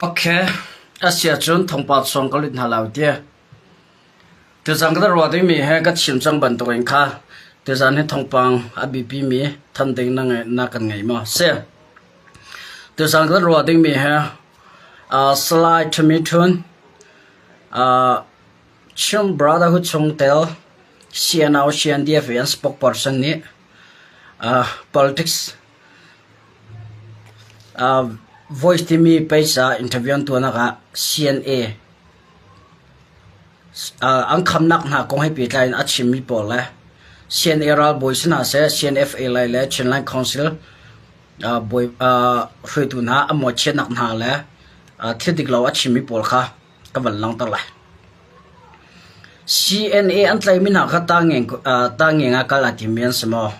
Ok, a si ahcun thawngpang sawng ka lut hna lai tiah. Tuzan ka ruah dingmi he ka chim cang bantukin kha tuzan hi thawngpang a biapimi than ding na ngeih na kan ngei maw? Si. Tuzan ka ruah dingmi he uh, Salai Thami Thun uh, Chin Brotherhood chungtel CNO CNDF an spokesperson nih uh, politics Voice timi page ah interview an tuahnak ah CNA an khamnak hna kong he pehtlai in a chimmi pawl le CNA ralbawi si hna seh, CNFA lei le Chinland Council bawi hruaitu hna an mawhchiatnak hna le thil dik lo a chimmi pawl kha ka van langhter lai. CNA an tlaihmi hna kha tangeng ah kal aa timmi an si maw?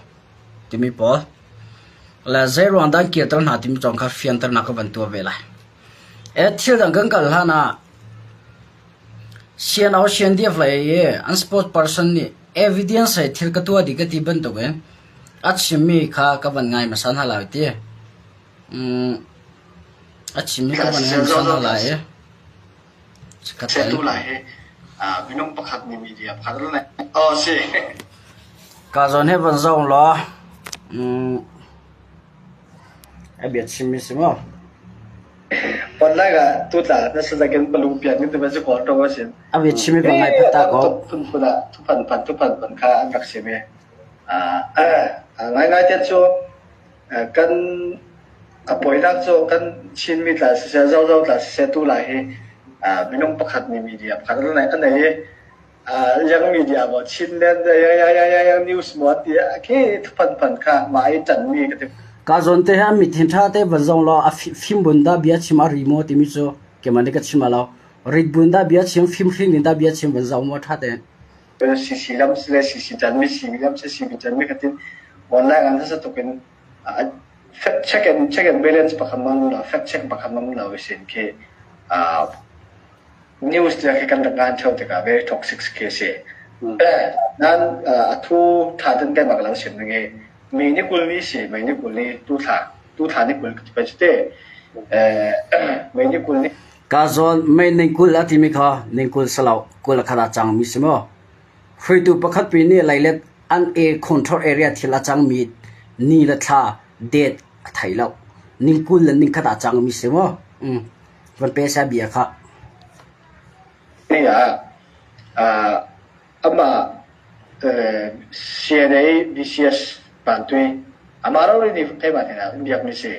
timi pawl le zeiruang dah an kirter hna timi zong kha fianternak ka van tuah ve lai. E thil dang kan kal hlan ah CNO CNDF lei i an sport person nih evidence he thil ka tuah dih ka ti bantukin a chimmi kha ka van ngai hmasa hna lai ti. Mm, a chimmi ka van ngai hmasa hna lai i. Setu lai hi minung pakhat nih media pakhat le oh si. Ka zawn he van zong law a bia chimmi si maw? Online ah tu tla na sa zakin palu pian ni tu ba si ko to sin. A bia chimmi van ngai phat ta ko. Phun phun ah thu phan phan thu phan phan kha an rak sim i ngai ngai te cu Kan a poinak cu kan Chinmi tla siseh, Zozo tla siseh tu lai hi minung pakhat nih media pakhat a nei i yang media maw Chinland yang news maw ti khi phanphan kha mah i ṭanmi ka ti. Ka zawn te hi mit hin ṭha te van zong law a fim bun dah bia chim a ri maw timi cu keimah nih ka chim lo. Rit bun dah bia chim, fim hring in dah bia chim van zoh maw ṭha tein. CC lam le CC ṭanmi CB lam si CB ṭanmi khatin online an hmasa tuk in fact check and check and balance pakhat mang lo fact check pakhat mang lo sin khi news te khi kan rak ngan theo tikah very toxic khi si nan athu tha ten kai bak lo sim nge mei ni kul ni si mei ni kul ni tu thla tu thla ni kul pa te mei ni kul ni Ka zawn mei ning 20 a timi kha ning 20 si lo, 20 a khat ah cangmi si maw? Hruaitu pakhat pi nih leilet an air control area thil a cangmi ni le thla date a thei lo. Ning 20 le ning khat ah cangmi si maw? Mm. Van pe sa bia kha. Ni ah Amah CNA BCS Pantui amah rori nih keimah hnenah in biakmi si.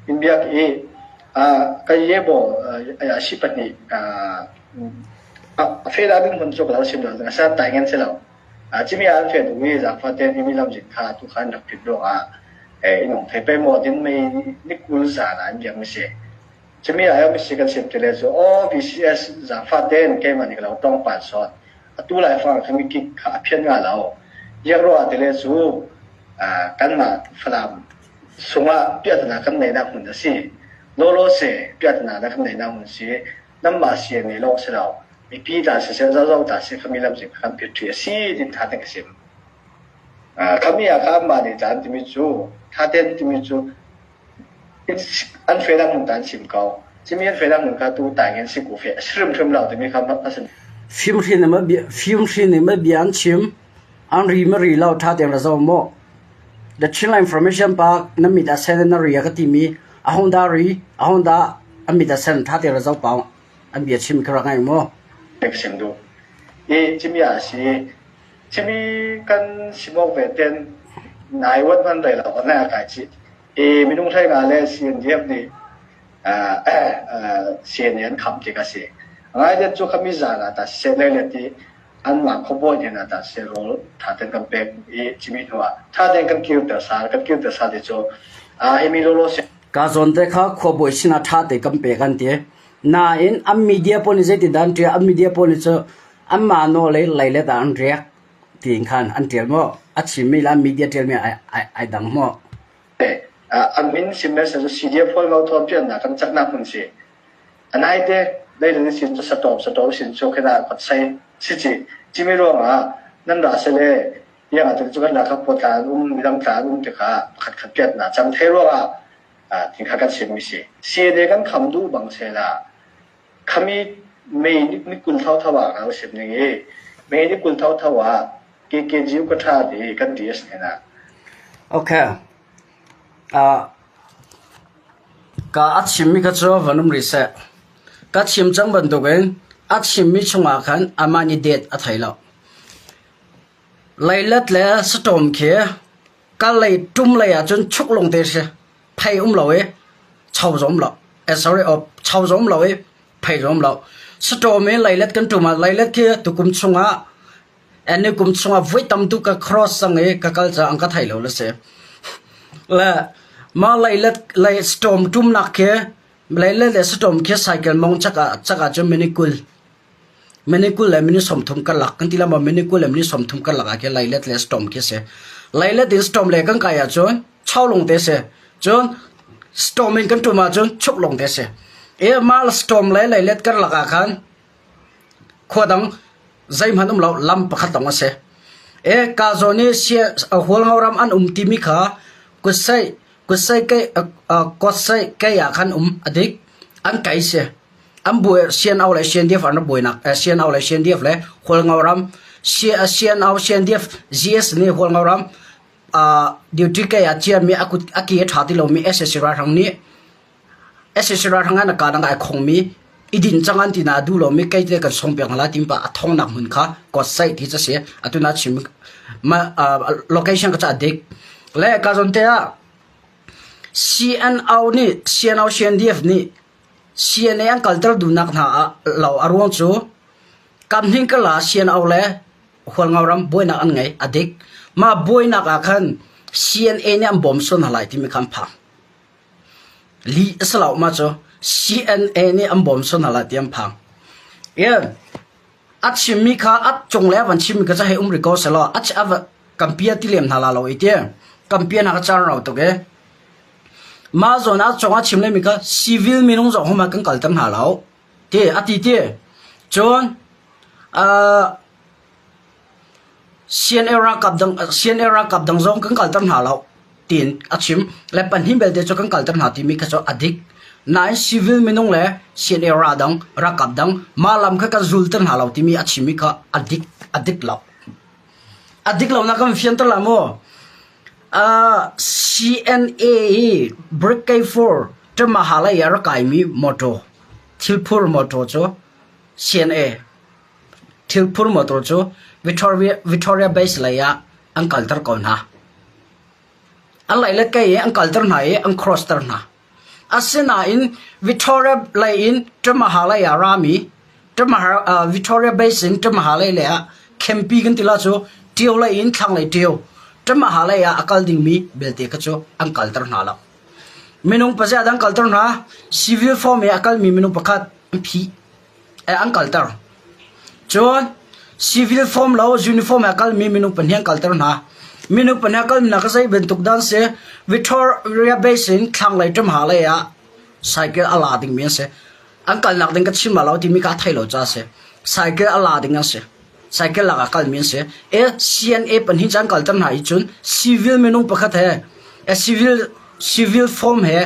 In biak i ka yebo si pahnih a fe dah ding hmun cu ka lo sim lo a san tai ngan si lo. Cimi ah an fe duh i zaangfah tein imi lamzin kha tu khan rak phit ruangah in ong thei pe maw tin mei ni 20 zan ah an biakmi si. Cumi ah misi kan sim ti le cu aw BCS zaangfah tein keimah nih ka lo tong pan sawt. Atu laifang kha mikik kha a phian nga lo. Iang ruah ti le cu kanmah Falam sungah piahtana kan neihnak hmun a si. Lawlaw se piahtana na kan neihnak hmun si. Nanmah CNA lawng si lo. Mipi ta siseh, zozo ta siseh khami lamzing kha kan phiat ṭhi a si tin tha ten ka sim. Khami ah kha anmah nih caan timi cu tha ten timi cu An felang hmun ta an sim ko. Cimi an felang hmun kha tu taing in si ku fe a si hrimhrim lo timi kha a si. Fimhrin in ma bia an chim, an ri ma ri lo ṭha tein ra zoh maw. The Chinland Information Park na mit a sen na ri a ka timi ahong dah ri, ahong dah a mit a sen ṭha tein ra zoh pau an bia chim kha rak ngai maw. Ka sim duh. I cimi ah si cimi kan simawk ve ten nai wat man rei lo na kai chi I minung 15 le CNDF nih CNA an kham ti ka si. Ngaite cu khami zan ah ta siseh le le ti anmah khuabawi hnen ah ta siseh rawl tha ten kan pek i cimi hnu ah tha ten kan kirter sal kan kirter sal ti cu himi lawlaw si. Ka zawn te kha khuabawi sinah tha te kan pek an ti. Nain an media pawl nih zeitindah an ṭial? An media pawl nih cu anmah nawl i leilet ah an riak. Tiin khan an ṭial maw? A chimmi le an media ṭialmi ai dang maw? An min sim le cu CDF hawi lo thawn piannak kan caknak hmun si. Anai te leilung sin cu satawm satawm sin cu khina khat sei si ci cimi ruangah nan ra se le yang ah cu kan ra kha pawtla an um midang tla an um tikah pakhat khat piatnak cang thei ruangah. Tin kha kan chimmi si. CNA kan kham duh bang sehla khami May ni 20 thotho ah kan sim ning i May ni 20 thotho ah KKG ka tha ti kan DS ne na. Okay. Uh, ka a chimmi kha cu van um rih seh. Ka chim cang bantukin a chimmi chungah khan amah nih det a thei lo. Leilet le saṭawm khi kal lei ṭum lei ahcun chuk lung te si. Phei um lo i cho zong um lo. Eh, sorry, oh, cho zong um lo i phei zong um lo. Saṭawm i leilet kan ṭum ah leilet khi tukum chungah ani kum chungah voi tam tuk ka cross cang i ka kal caah an ka thei lo la si. Le mah leilet lei saṭawm ṭumnak khi leilet le saṭawm khi cycle mong chak ah chak ahcun minute 20. Minute 20 le minute 30 karlak kan ti la maw minute 20 le minute 30 karlak ah khin leilet le storm khi a si. Leilet in storm le kan kai ahcun chau lung te si. Cun storm in kan ṭum ahcun chuk lung te si. E mah storm le leilet karlak ah khan khua dang zeihmanh um lo lam pakhat lawng a si. E ka zawn i sia Hualngo ram an um timi kha kutsai kutsai kei kutsai kei ah khan um a dik an kai si. An buai CNO le CNDF an rak buainak CNO le CNDF le Hualngo ram CNO CNDF GS nih Hualngo ram duty kei ah ciami a kut a ke a ṭha ti lomi SAC ralhrang nih SAC ralhrang an ka dang ai khongmi i din cang an ti na duh lomi kei te kan song piak hna lai tim pa a thongnak hmun kha kot sai ti cha si atu na chim ma location ka cha dik le ka zon te ah CNO nih CNO CNDF nih CNA an kalter duhnak hna ah lo a ruang cu kamhning kala CNO le Hualngo ram buainak an ngei a dik. Mah buainak ah khan CNA nih an bawm sual hna lai timi kha an phang. Lih a si lo mah cu CNA nih an bawm sual hna lai ti an phang. Yeah. A chimmi kha a cung le a van chimmi kha cu hei um rih ko selaw a kan pia ti lem hna la lo i ti. Kan pia hna kha caan rau tuk i. Mah zawn ah cawng a chim lemi kha civil minung zong hum ah kan kalter hna lo ti a ti ti. Cun uh, CNA ralkap dang CNA ralkap dang zong kan kalter hna lo tiin a chim. Le pahnih belte cu kan kalter hna timi kha cu a dik. Nain civil minung le CNA ra dang ralkap dang mah lam kha kan zulter hna lo timi a chimmi kha a dik a dik lo. A dik lo na kan fianter la mu. CNA i Brigade 4 Ṭamaha lei ah a rak kaimi mawṭaw thilphur mawṭaw cu CNA thilphur mawṭaw cu Victoria Base lei ah an kalter ko hna. An lei le kei i an kalter hna i an cross ter hna. Asinain Victoria lei in Ṭamaha lei ah rami Victoria Basin Ṭamaha lei lei ah Kempi kan ti la cu Ṭio lei in thlanglei Ṭio Ṭamaha lei ah a kal dingmi belte kha cu an kalter hna lo. Minung pazia an kalter hna. Civil form i a kalmi minung pakhat an phih. An kalter. Cun civil form lo uniform he a kalmi minung pahnih an kalter hna. Minung pahnih a kalmi hna kha zei bantuk dah an si? Victoria Basin thlanglei ṭamha lei ah cycle a la dingmi an si. An kalnak ding ka chim lo timi ka thei lo ca a si. Cycle a la ding an si. Cycle lak ah kalmi an si. E CNA pahnih cu an kalter hna i cun civil minung pakhat he e civil civil form he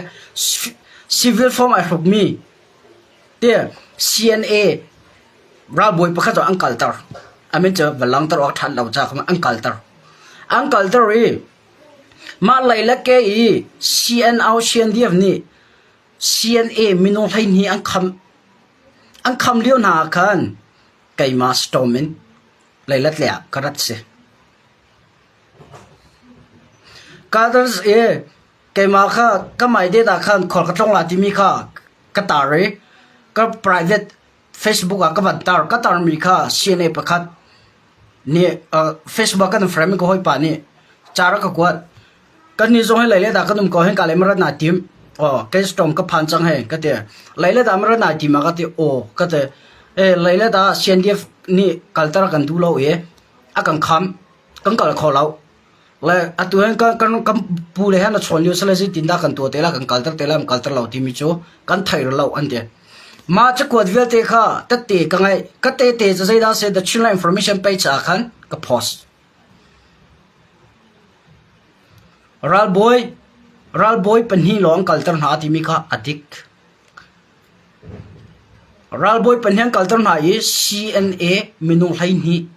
civil form ai hrukmi Ti CNA ralbawi pakhat cu an kalter. A min cu va langhter awk ṭhan lo caah an kalter. An kalter i mah lei le ke i CNO CNDF nih CNA minung 12 an kham an kham lio hna ah khan keimah storm in leilet lei ah ka rat si. Kalter i Keimah kha ka hmaidet ah khan khual ka tlawng lai timi kha ka tar i ka private Facebook ah ka van tar. Ka tarmi kha CNA pakhat nih Facebook kan friend ka hawipa nih ca rak ka kuat. Kannih zong hi leile dah kan um ko hin ka le marat naa tim. Aw kei storm ka phan cang hei ka ti. Leile dah marat naa tim ah ka ti. Aw ka ti. E leile dah CNDF nih kalter kan duh lo i a kan kham. Kan kal kho lo. Le atu hin kan kan kan pu le han a chawn lio sale zeitin dah kan tuah te la kan kalter te la kan kalter lo timi cu kan thei lo an ti. Mah cakuat vialte kha tette ka ngaih ka tete cu zeidah se the Chinland Information page ah khan ka post. Ralbawi. Ralbawi pahnih lawng an kalter hna timi kha a dik. Ralbawi pahnih an kalter hna i CNA minung 12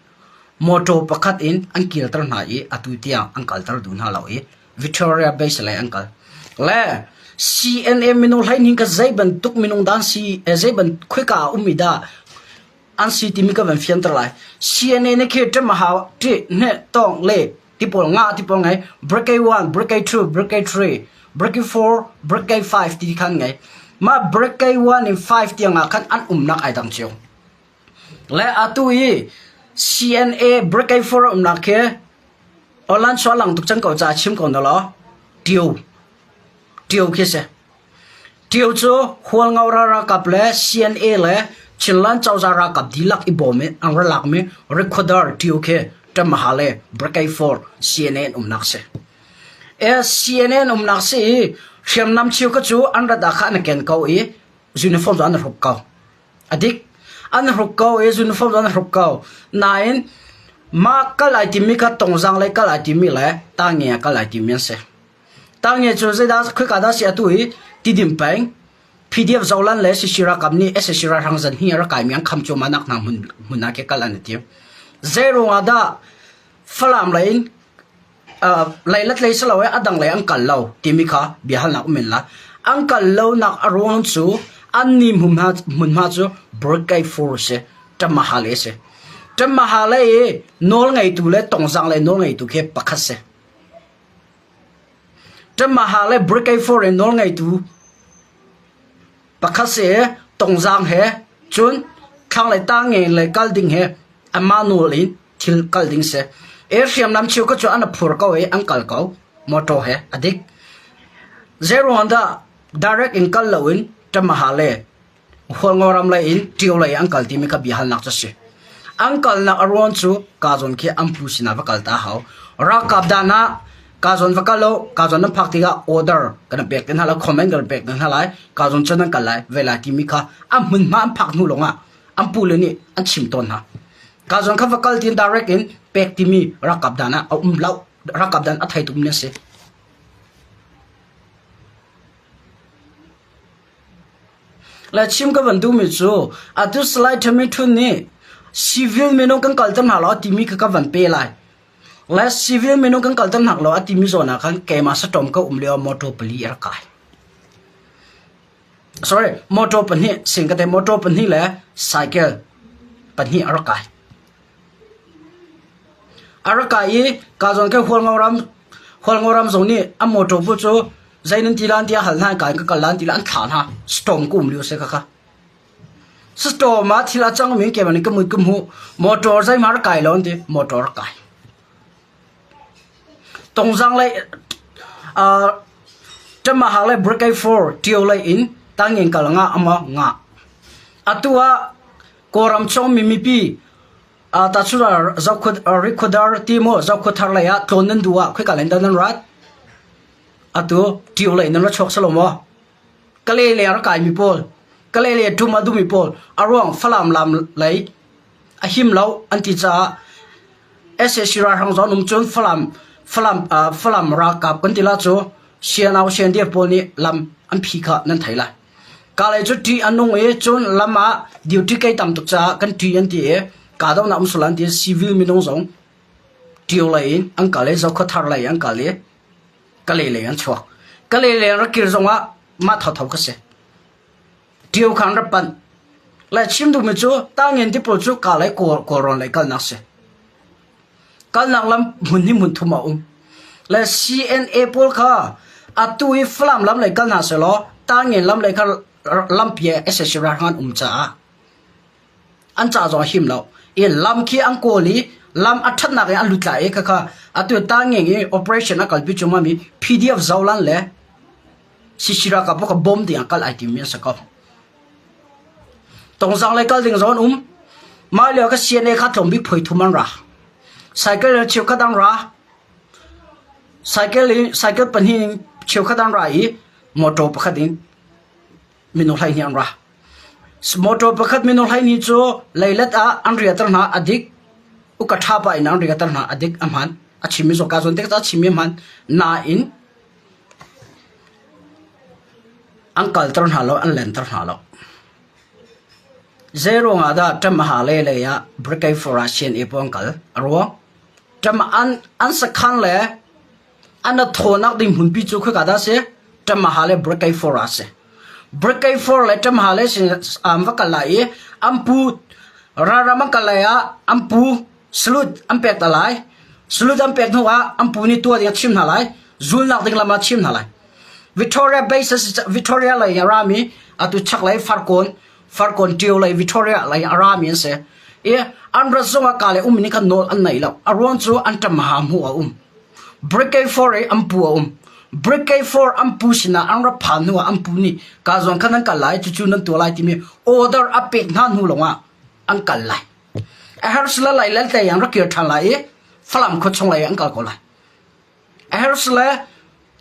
mawṭaw pakhat in an kirter hna i atu tiang an kalter duh hna lo i Victoria Base lei an kal. Le CNA minung 12 kha zei bantuk minung dah an si, zei ban khoika ah ummi dah an si timi ka van fianter lai. CNA nih khi ṭem a hau, ṭih, hne, tawng, le ti pawl ngah ti pawl ngei. Brigade 1, Brigade 2, Brigade 3, Brigade 4, Brigade 5 ti khan ngei. Mah Brigade 1 in 5 tiang ah khan an umnak ai dang cio. Le atu i CNA Brigade 4 umnak khi Online chuah lang tuk cang ko caah chim ko na law Tio Tio khi si. Tio cu Hualngo ralkap le CNA le Chinland cozah ralkap dihlak i bawm in an ra lakmi Rikhuadar Tio khi Ṭamaha le Brigade 4 CNA an umnak si. E CNA an umnak si i hriamnam cheu kha cu an rat ah kha an ken ko i uniform cu an hruk ko. A dik. An hruk ko i uniform an hruk ko. Nain mah kal ai timi kha tongzang lei kal ai timi le tange kal ai timi an si. Tange cu zeidah khoika dah si atu hi Tidim peng PDF Zolan le Sisi ralkap nih SAC ralhrang zan hi a rak kaimi an kham cuahmah nak hna hmun hmun ah ke kal an i tim. Zei ruangah dah Falam lei in Leilet lei si lo i a dang lei an kal lo timi kha biahalnak um men lai. An kal lonak a ruang cu annih hmunhma cu Brigade Force si, Ṭamahale a si. Ṭamahale i nawlngeitu le tongzang lei nawlngeitu khi pakhat si. Ṭamahale Brigade Force i nawlngeitu Pakhat si i tongzaang he cun thlanglei tange lei kal ding he amah nawl in thil kal ding si. E hriamnam cheu kha cu an phur ko i an kal ko motor he a dik. Zeiruang dah direct in kal loin Tamaha le Hualngo ram lei in Ṭio lei an kal timi kha biahalnak cu a si. An kalnak a ruang cu ka zawn khi an pu sinah va kal ta hau. Ralkap dan ah ka zawn va kal lo, ka zawn nan phak tikah order kan pek te hna lai, comment kan pek te hna lai, ka zawn cun nan kal lai, ve lai timi kha a hmunhma an phak hnu lawngah an pule nih an chim tawn hna. Ka zawn kha va kal tin direct in pek timi ralkap dan ah a um lo. Ralkap dan a thei tuk mi a si. Le chim ka van duhmi cu atu Salai Thami Htun nih civil minung kan kalter hna lo a timi kha ka van pe lai. Le civil minung kan kalter hna lo a timi zawn ah khan keimah saṭawm ka um lio ah motor pali a rak kai. Sorry, motor pahnih, sing ka te motor pahnih le cycle pahnih a rak kai. A rak kai i ka zawn khe Hualngoram Hualngoram zong nih a motor bu cu zei nan ti lan tiah hal hna kai ka kal lan ti an thlah hna. Storm ka um lio si khakha. Storm ah thil a cangmi keimah nih ka mui ka hmuh. Motor zeihmah rak kai lo an ti. Motor rak kai. Tongzang lei uh, Ṭamahak le Brigade 4 Ṭio lei in tangin kal nga ama nga. Atu ah Kawlram chungmi mipi tahchunhnak Rikhuadar ti maw Zokhua lei ah tlawn nan duh ah khoika lei in dah nan rat? Atu Ṭio lei in nan ra chuak si lo maw? Kalay lei a rak kaimi pawl, Kalay lei ṭum a duhmi pawl a ruang Falam lam lei a him lo an ti caah sac ralhrang zawn um cun Falam Falam Falam ralkap kan ti la cu CNO CNDF pawl nih lam an phi kha nan thei lai. Kalay cu ṭih a nung i cun lam ah duty kei tam tuk caah kan ṭih an ti i kahdohnak um sual an ti i civil minung zong Ṭio lei in an kal i Zokhawthar lei an kal i Kalay lei an chuak. Kalay lei an rak kir zongah mah thotho kha si. Ṭio kha an rak panh. Le chim duhmi cu Tangin ti pawl cu Kalay Kawlrawn lei kalnak si. Kalnak lam hmun hi hmun thum a um. Le CNA pawl kha atu i Falam lam lei kal hna sehlaw Tangin lam lei kha lampi ah sac ralhrang an um caah an ca zong a him lo. I lam khi an kawl i lam a ṭhatnak in an lut lai i khakha atu Tangin i operation a kalpi cuahmah mi PDF Zolan le CC ralkap kha bawm ding ah kal ai timmi an si ko. Tongzang lei kal ding zong an um. Mah lio ka CNA kha tlawm bik phui thum an ra. Cycle in cheukhat an ra. Cycle in cycle pahnih in cheukhat an ra i motor pakhat in minung 12 an ra. Motor pakhat minung 12 cu leilet ah an riater hna a dik. Uka ṭha pa in an riater hna a dik a hman. A chimmi zong ka zawn te ka chimmi a hman. Nain. An kalter hna lo, an lenter hna lo. Zei ruangah dah Ṭamaha lei lei ah Brigade for ah CNA pawl an kal? A ruang? Ṭam an an sakhan le an a thawnak ding hmunpi cu khoika dah a si? Ṭamaha le Brigade for ah a si. Brigade for le Ṭamaha le sin an va kal lai i an pu ralram an kal lai ah an pu salute an pek ta lai. Salute an pek hnu ah an pu nih tuah ding a chim hna lai. Zulnak ding lam ah a chim hna lai. Victoria Base Victoria lei a rami atu chaklei Farkawn Farkawn Ṭio lei Victoria lei a rami an si. I an rat zongah ka le um nih khan nawl an nei lo. A ruang cu an ṭamaha hmu a um. Brigade 4 i an pu a um. Brigade 4 an pu sinah an rak phan hnu ah an pu nih ka zawn khan nan kal lai cucu nan tuah lai timi order a pek hna hnu lawngah an kal lai. A herh lai le tlei an rak kir ṭhan lai i Falam khua chung lei an kal ko lai. A herh le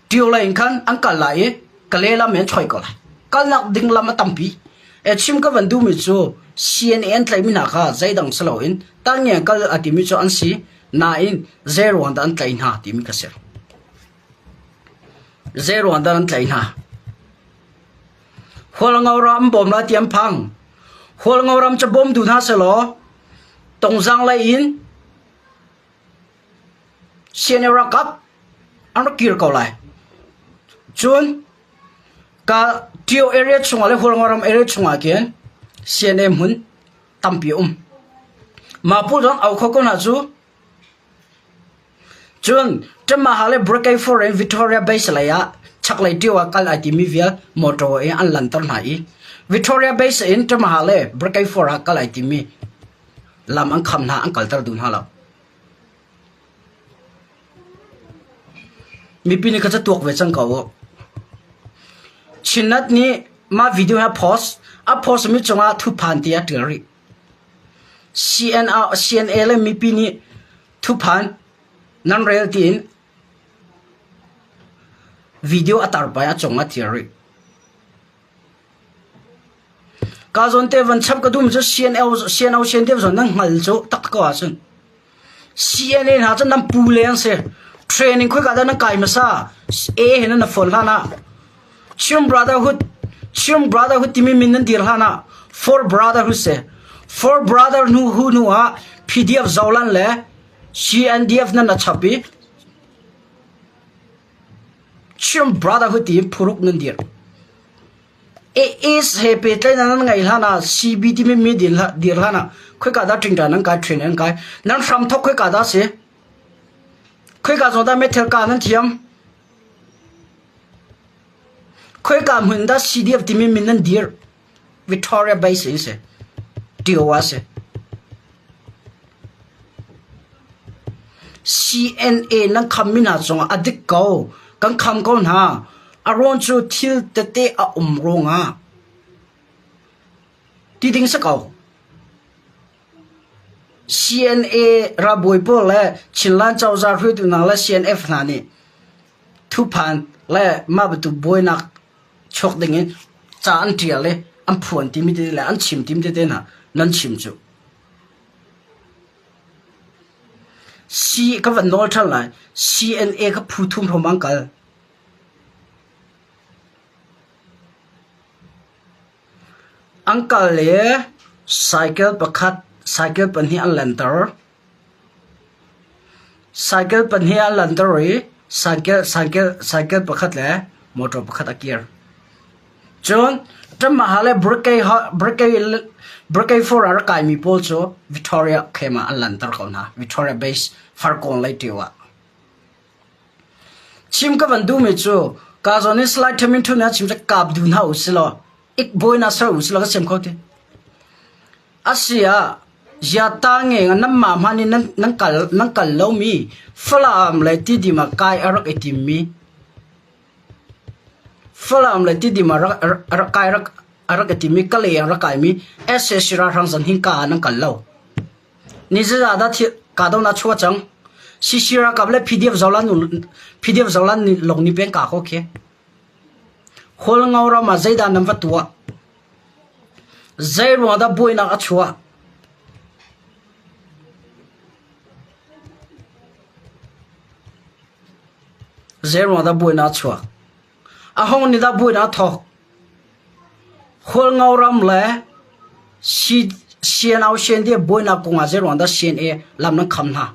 Ṭio lei in khan an kal lai i Kale lam in an choi ko lai. Kalnak ding lam a tampi. E chim ka van duhmi cu CNA an tlaihmi hna kha zeidang si loin tangnge kal a timi cu an si nain zei ruang dah an tlaih hna timi ka si. Zei ruang dah an tlaih hna? Hualngo ram bawm lai ti an phang. Hualngo ram cu bawm duh hna sehlaw Tongzang lei in CNA ralkap an rak kir ko lai. Cun ka Tio area chungah le Hualngoram area chungah khin CNA hmun tampi a um. Mah pawl zong au kho ko hna cu. Cun Tamaha le Brigade Foreign Victoria Base lei ah chaklei Tio ah kal ai timi vial motor in an lanter hna i Victoria Base in Tamaha le Brigade 4 ah kal ai timi lam an kham hna an kalter duh hna lo. Mipi nih kha ca tuak ve cang ko u. Chinnet nih mah video hi a post. A post mi cungah thuphan ti a ṭial rih. CNA, CNA le mipi nih thuphan nan rel tiin video a tar pa i a cung ah ṭial rih. Ka zawn te van chap ka dum cu CNO CNO CNDF zawn nan hngal cu tak ko ahcun CNA hna cu nan pu le an si. Training khoi ka dah nan kai hmasa A he nan phone hlan ah Chin Brotherhood Chin Brotherhood timi min nan dir hlan ah Four Brotherhood si. Four Brother hnu hu hnu ah PDF Zolan le CNDF nan a chap i Chin Brotherhood tiin phuruk nan dir. AS he pehtlaihnak nan ngeih hlan ah CB timi mi dir hlan ah khoika dah ṭingṭan nan kai, train nan kai, nan hramthawk khoika dah si? Khoika zawn dah meithal kah nan thiam? Khoika hmun dah CDF timi min nan dir? Victoria Base in si. Tio ah si. CNA nan khammi hna cungah a dik ko. Kan kham ko hna. A rawn cu thil tete a um ruangah ti ding si ko. CNA ralbawi pawl le Chinland cozah hruaitu hna le CNF hna nih thuphan le mah bantuk buainak chuak dingin ca an ṭial i an phuan timi tete le an chim timi tete hna nan chim cu. C ka van nawl ṭhan lai. CNA kha phu thum hrawm an kal. An kal i cycle pakhat, cycle pahnih an lenter. Cycle pahnih an lenter i cycle, cycle, cycle pakhat le motor pakhat a kir. Cun Ṭamaha le Brigade 4 ah rak kaimi pawl cu Victoria camp ah an lanter ko hna. Victoria Base Farkawn lei ṭio ah. Chim ka van duhmi cu ka zawn in Salai Thamin Htun nih a chim cu kap duh hna usih law ik bawi ser usih law ka siam kho ti. Asi ah ziata nge nanmah hmanh in nan kal nan kal lomi Falam le Tidim ah kai a rak i timmi Falam le Tidim ah rak kai a rak i timi Kalay ah rak kaimi sac ralhrang zan hin ka ah nan kal lo. Ni zeizah dah kahdohnak a chuah cang? CC ralkap le PDF Zolan PDF Zolan lawng nih peng ka ko khi. Hualngo ram ah zeidah nan va tuah? Zei ruang dah buainak a chuah? Zeiruang dah buainak a chuak? Aho nih dah buainak a thawk? Hualngo ram le CNO CNDF buainak kong ah zeiruang dah CNA lam nan kham hna?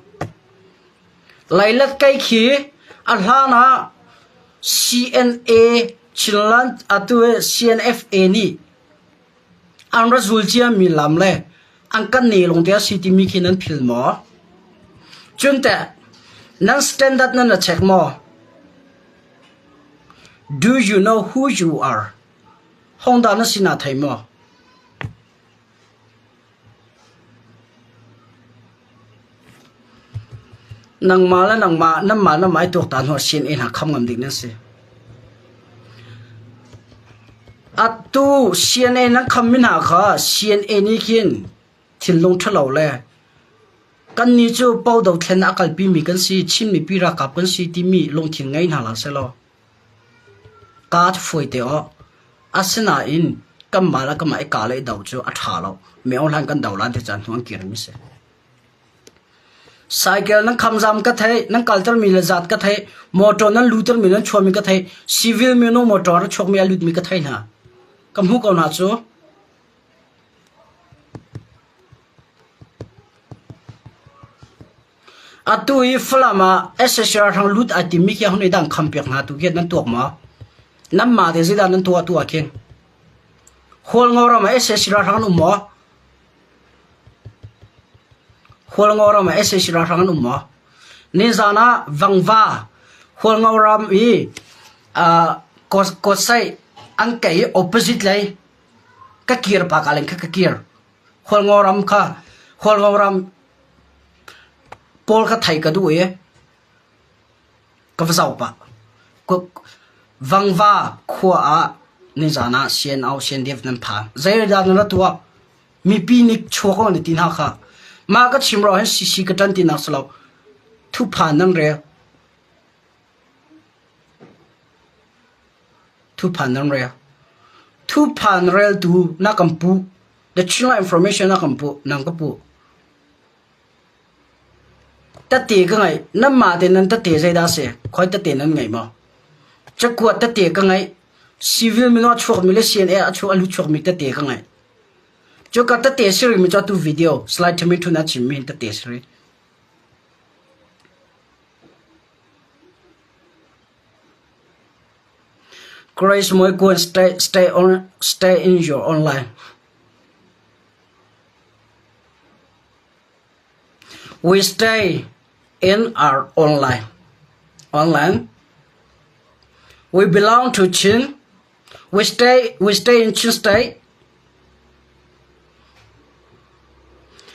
Leilet kei khi a hlan ah CNA Chinland atu CNFA nih an ra zul ciami lam le an kan ne lawng te a si timi khi nan phil maw? Cun teh nan standard nan ra check maw? Do you know who you are? Hongdah na sinah thei maw? Nangmah le nangmah nanmah nanmah i tuaktan hnu ah CNA hna kham ngam ding nan si. Atu CNA nan khammi hna kha CNA nih khin thinlung ṭhalo le kannih cu po dothlen a kalpimi kan si, Chin mipi ralkap kan si timi lungthin ngei hna hlah sehlaw kaa fawi te awh. Asinain kanmah le kanmah i kah le i do cu a ṭha lo. Meo hlan kan do lan ti caan hnu an kirmi si. Cycle nan khamzam ka theih, nan kaltermi le zat ka theih, motor nan lutermi nan chuahmi ka theih, civil mino motor a chuakmi a lutmi ka theih hna. Ka hmuh ko hna cu. Atu i Falam ah SSR hrang lut ai timmi khi hun i dang khampiak hna tu khi nan tuak maw? Nanmah te zeidah nan tuah tu ah khin? Hualngo ram ah SSR hrang an um maw? Hualngo ram ah sac ralhrang an um maw? Nizaan ah Vangva Hualngo ram i kawtsaih an kei opposite lei ka kir pa ka leng kha ka kir. Hualngo ram kha Hualngo ram pawl kha thei ka duh i ka va zoh pah. Vangva khua ah nizaan ah CNO CNDF nan phan. Zeidah nan ra tuah? Mipi nih chuak awk an ti hna kha. Mah ka chim ruangah hin CC ka ṭan tinak si lo. Thuphan nan rel. Thuphan nan rel. Thuphan reltu na kan puh. The Chinland information na kan puh. Nang ka puh. Tete ka ngeih. Nanmah te nan tete zeidah a si? Khoi tete nan ngei maw? Cakuat tete ka ngeih. Civil minung a chuakmi le CNA a chuak a lut chuakmi tete ka ngeih. Cuka tete si rihmi cu atu video slide thami thun a chimmi hin tete si rih. Grace Moy Kuan stay stay on stay in your online. We stay in our online. Online. We belong to Chin. We stay we stay in Chin State.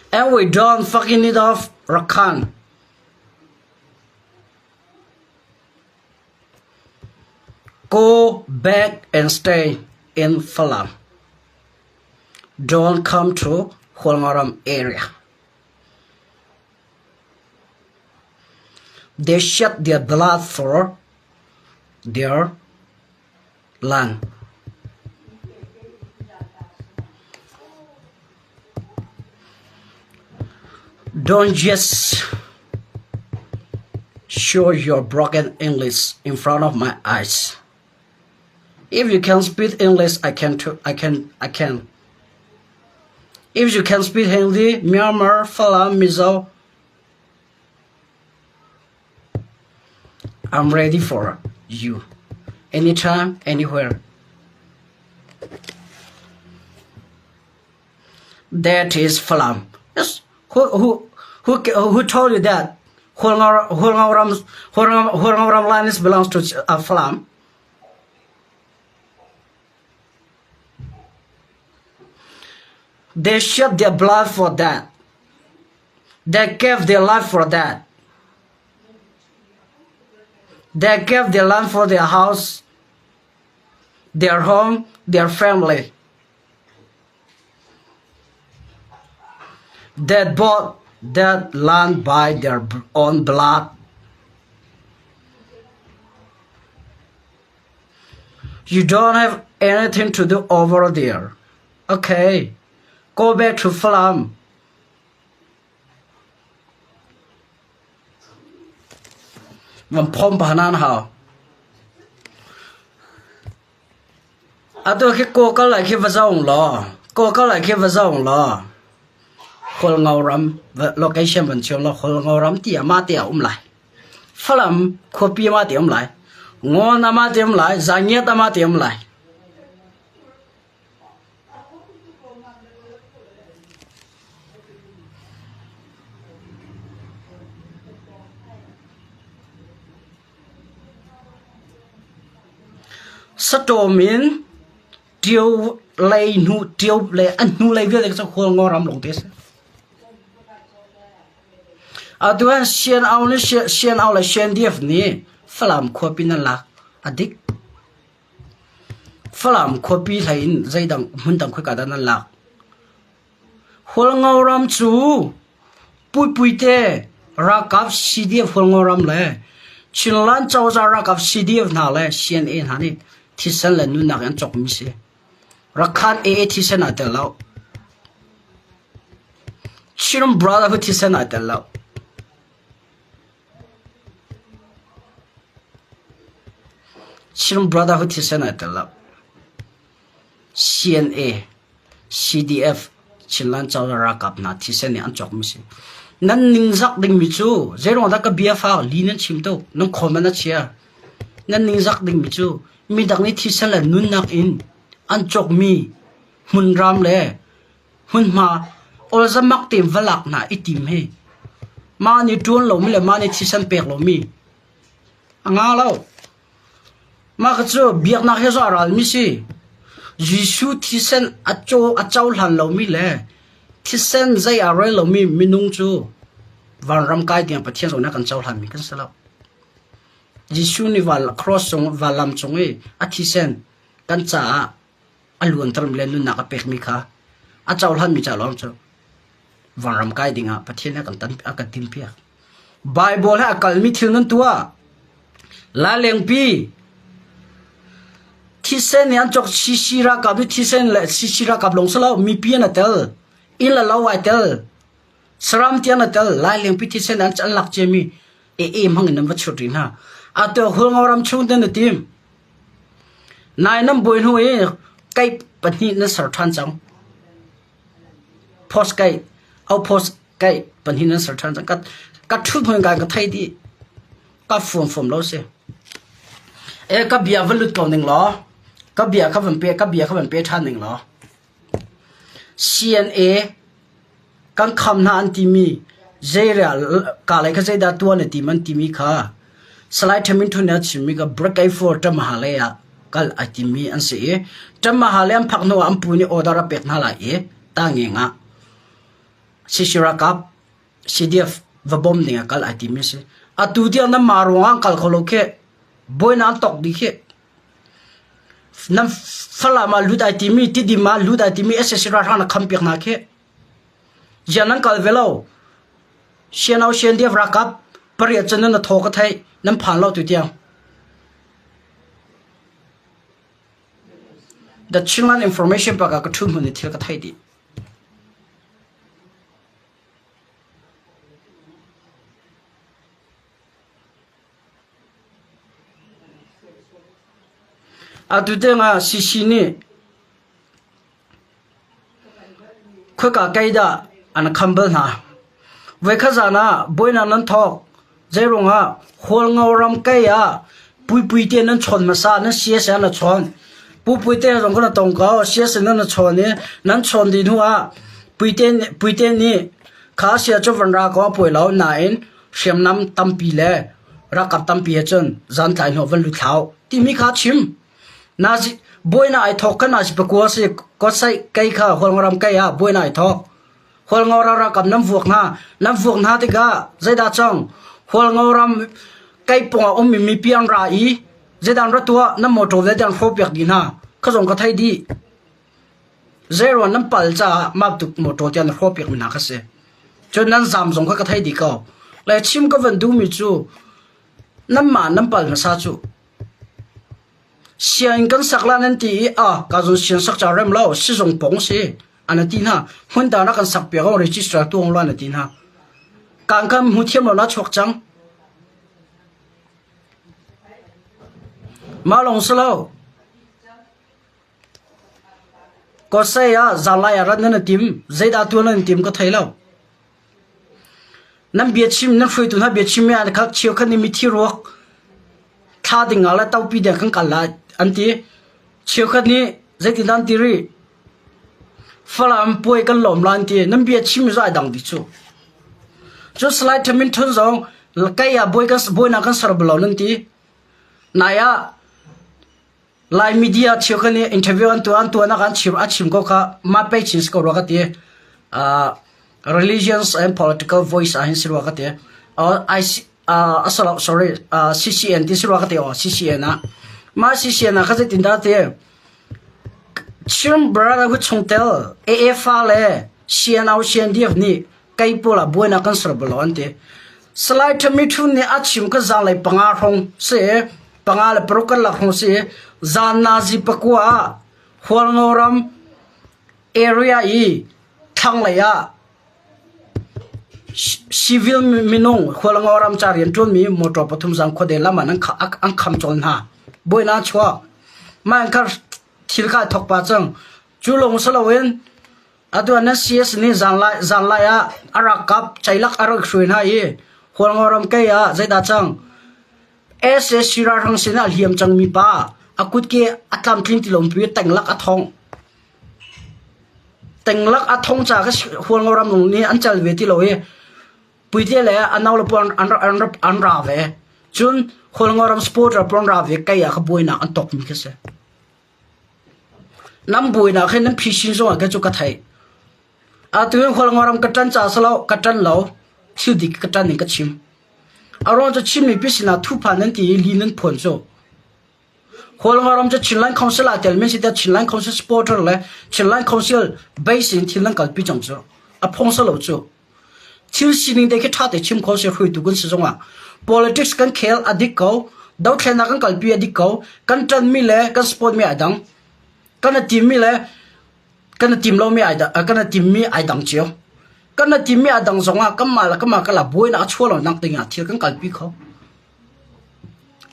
And we don't fucking need of Rakhine. Go back and stay in Falam. Don't come to Hualngoram area. They shed their blood for their land. Don't just show your broken English in front of my eyes. If you can speak English, I can. Too, I can. I can. If you can speak Hindi, Myanmar, Falam, Mizo, I'm ready for you. Anytime, anywhere. That is Falam. Yes. Who who who who told you that? Hualngoram Hualngoram land belongs to uh, Falam. They shed their blood for that. They gave their life for that. They gave their land for their house, their home, their family. They bought that land by their own blood. You don't have anything to do over there. Okay, go back to Falam. Van phom pa nan hau. Atu khi Kawkal ah khi va zong law, Kawkal ah khi va zong law, Hualngo ram location van chim law Hualngo ram ti ah mah te a um lai. Falam khuapi mah te um lai. Ngawn ah mah te um lai. Zangiat ah mah te um lai. Satawm in ṭio lei hnu ṭio le a hnu lei vialte cu Hualngo ram lawngte a si. Atu ah Sian-au le Sian-au le Siandiaf nih Falam khuapi nan lak a dik. Falam khuapi hlei in zeidang hmundang khoika dah nan lak? Hualngo ram cu Puipuite ralkap CDF Hualngo ram le Chinland cozah ralkap CDF hna le CNA hna nih thisen le nunnak in an cawkmi si. Rakhan AA thisen aa tel lo. Chin Brotherhood thisen aa tel lo. Chin Brotherhood thisen aa tel lo. CNA, CDF, Chinland cozah ralkap hna thisen nih an cawkmi si. Nan ningzak dingmi cu zeiruang dah ka bia fa li nan chim tuk, nan khawn man a chia. Nan ningzak dingmi cu midang nih thisen le nunnak in an cawkmi hmunram le hmunhma awlzamak tein va lak hna i tim hi mah nih ṭuan lomi le mah nih thisen pek lomi a nga lo. Mah kha cu biaknak he zong a ralmi si. Jesuh thisen a caw a cohlan lomi le thisen zei aa rel lomi minung cu vanram kai tiang Pathian zong nih a kan cohlanmi kan si lo. Jesuh nih val cross cung vanlam cung i a thisen kan caah a luantermi le nunnak a pekmi kha a cohlanmi ca lawng cu vanram kai dingah Pathian nih a kan tan a kan timhpiak. Baibal he a kalmi thil nan tuah. Lailengpi thisen nih an cawk CC ralkap nih thisen le CC ralkap lawng si lo mipi an a tel. Inn le lo ai tel. Saram tiang a tel. Lailengpi thisen an an lak ciami ee hmang in nan va chut rih hna. Atu Hulngo ram chung te na tim. Nai nan buai hnu i kai pahnih nan ser ṭhan cang. Post kai outpost kai pahnih nan ser ṭhan cang. Ka ka ṭhut hmun ka ka thei dih. Ka fuam fuam lo si. E ka bia va lut ko ning law. Ka bia kha van pe ka bia kha van pe ṭhan ning law. CNA kan kham hna an timi zeiria ka lei kha zeidah tuah na tim an timi kha Salai Thamin Thun nih a chimmi kha Brigade for Ṭamahale ah kal ai timmi an si i Ṭamahale an phak hnuah an pu nih order a pek hna lai i tangeng ah CC ralkap CDF va bawm ding ah kal ai timi a si. Atu tiang nan mah ruangah an kal kho lo khi buainak an tok dih khi. Nan Falam ah lut ai timi, Tidim ah lut ai timi sac ralhrang na khampiak hna khi. Ziah nan kal ve lo? Sianau siandiaf ralkap pariat cun nan thaw ka theih, nan phan lo tu tiang. The Chinland Information Park ah ka ṭhu hmun i thil ka theih dih. Atu tiangah CC nih khoika kei dah an kham bal hna. Voikhat zan ah buainak nan thawk. Zeiruangah Hualngo ram kei ah puipui te nan chawn hmasa nan siasa na chawn. Pupui te zong kan tong ko siasa nan chawn i nan chawn dih hnu ah puite puite nih kha sia cu van ra ko a puai lo nain hriamnam tampi le ralkap tampi he cun zantlai hnawh van lut hlah u timi kha chim. Nazi buaina ai thawk kha nazi pakua si kawsai kei kha Hualngoram kei ah buaina ai thawk. Hualngoram ralkap nan vuak hna nan vuak hna tikah zeidah cang Hualngoram kei pawng ah ummi mipi an ra i zeidah an ra tuah nan motor vialte an hrawhpiak dih hna kha zong ka thei dih. Zeiruang nan pal caah mah tuk motor tiang na hrawhpiak mi hna kha si. Cun nan zaam zong kha ka thei dih ko. Le chim ka van duhmi cu nanmah nan pal hmasa cu sianginn kan sak la nan ti i ah ka zun siang sak ca rem lo sizung pong si an ti hna hmun dang ah kan sak piak o register tuang lo an ti hna kan kan hmu thiam lo na chuak cang mah lawng si lo. Kosai ah zanlai ah rat nan i tim. Zeidah tuah nan i tim ka thei lo. Nan biachim nan hruaitu hna biachim mi ah kha cheukhat nih mithi ruak thla ding ah le topi deng kan kal lai an ti. Cheukhat nih zeitindah an ti rih? Falam puai kan lawm la an ti. Nan biachim mi cu ai dang dih cu. Cu Salai Thamin Htun zong kei ah bawi kan bawinak kan ser bal lo nan ti. Nai ah Lai media cheukhat nih interview an tuah an tuahnak an chim a chim ko kha mah pei chin si ko rua ka ti. Religions and political voice ah hin si rua ka ti. IC, uh, sorry, CCN ti si rua ka ti oh CCN ah. Mah CCN ah kha zeitin dah ti Chin Brotherhood chungtel AFA le CNO CNDF nih kei pawl ah buainak kan ser bal lo an ti. Salai Thami Thun nih a chim ka zanglei panga hrawng si panga le paruk kan lak hrawng si zan nazi pakua ah Hualngo ram area i thlanglei ah civil minung Hualngo ram ca rian ṭuanmi motor pathum zan khuade lam ah an kham cawl hna. Buainak chuak. Mah in kha thil kha thok pa cang. Cu lawng si loin Atu ah nan CS nih zanlai zanlai ah a ralkap ceilak a rak hruai hna i Hualngoram kei ah zeidah cang? SAC ralhrang sin ah hliam cangmi pa a kutke a tlamtling ti lo pi tenglak a thong. Tenglak a thong ca ka Hualngoram nung nih an cal ve ti lo i puite le a nau le pawl an an an ra ve. Cun Hualngoram supporter pawl an ra ve kei ah ka buainak an tok mi khi si. Nan buainak hi nan phisin zongah kei cu ka theih. Atu hi Hualngoram ka ṭan ca si lo, ka ṭan lo. Thil dik ka ṭan in ka chim. A ruang cu Chin mipi sinah thuphan nan ti i li nan phuan cu. Hualngoram cu Chinland Council ah telmi si tiah Chinland Council supporter le Chinland Council base in thil nan kalpi cang cu. A phung si lo cu. Thil sining te khi ṭha te chim kho si hruaitu kan si zongah politics kan khel a dik ko, dothlennak kan kalpi a dik ko, kan ṭanmi le kan support mi ai dang. Kan a timmi le kan a tim lomi ai dang, kan a timmi ai dang cio. Kan a timmi a dang zongah kanmah le kanmah kala buainak a chuah lo nak ding ah thil kan kalpi kho.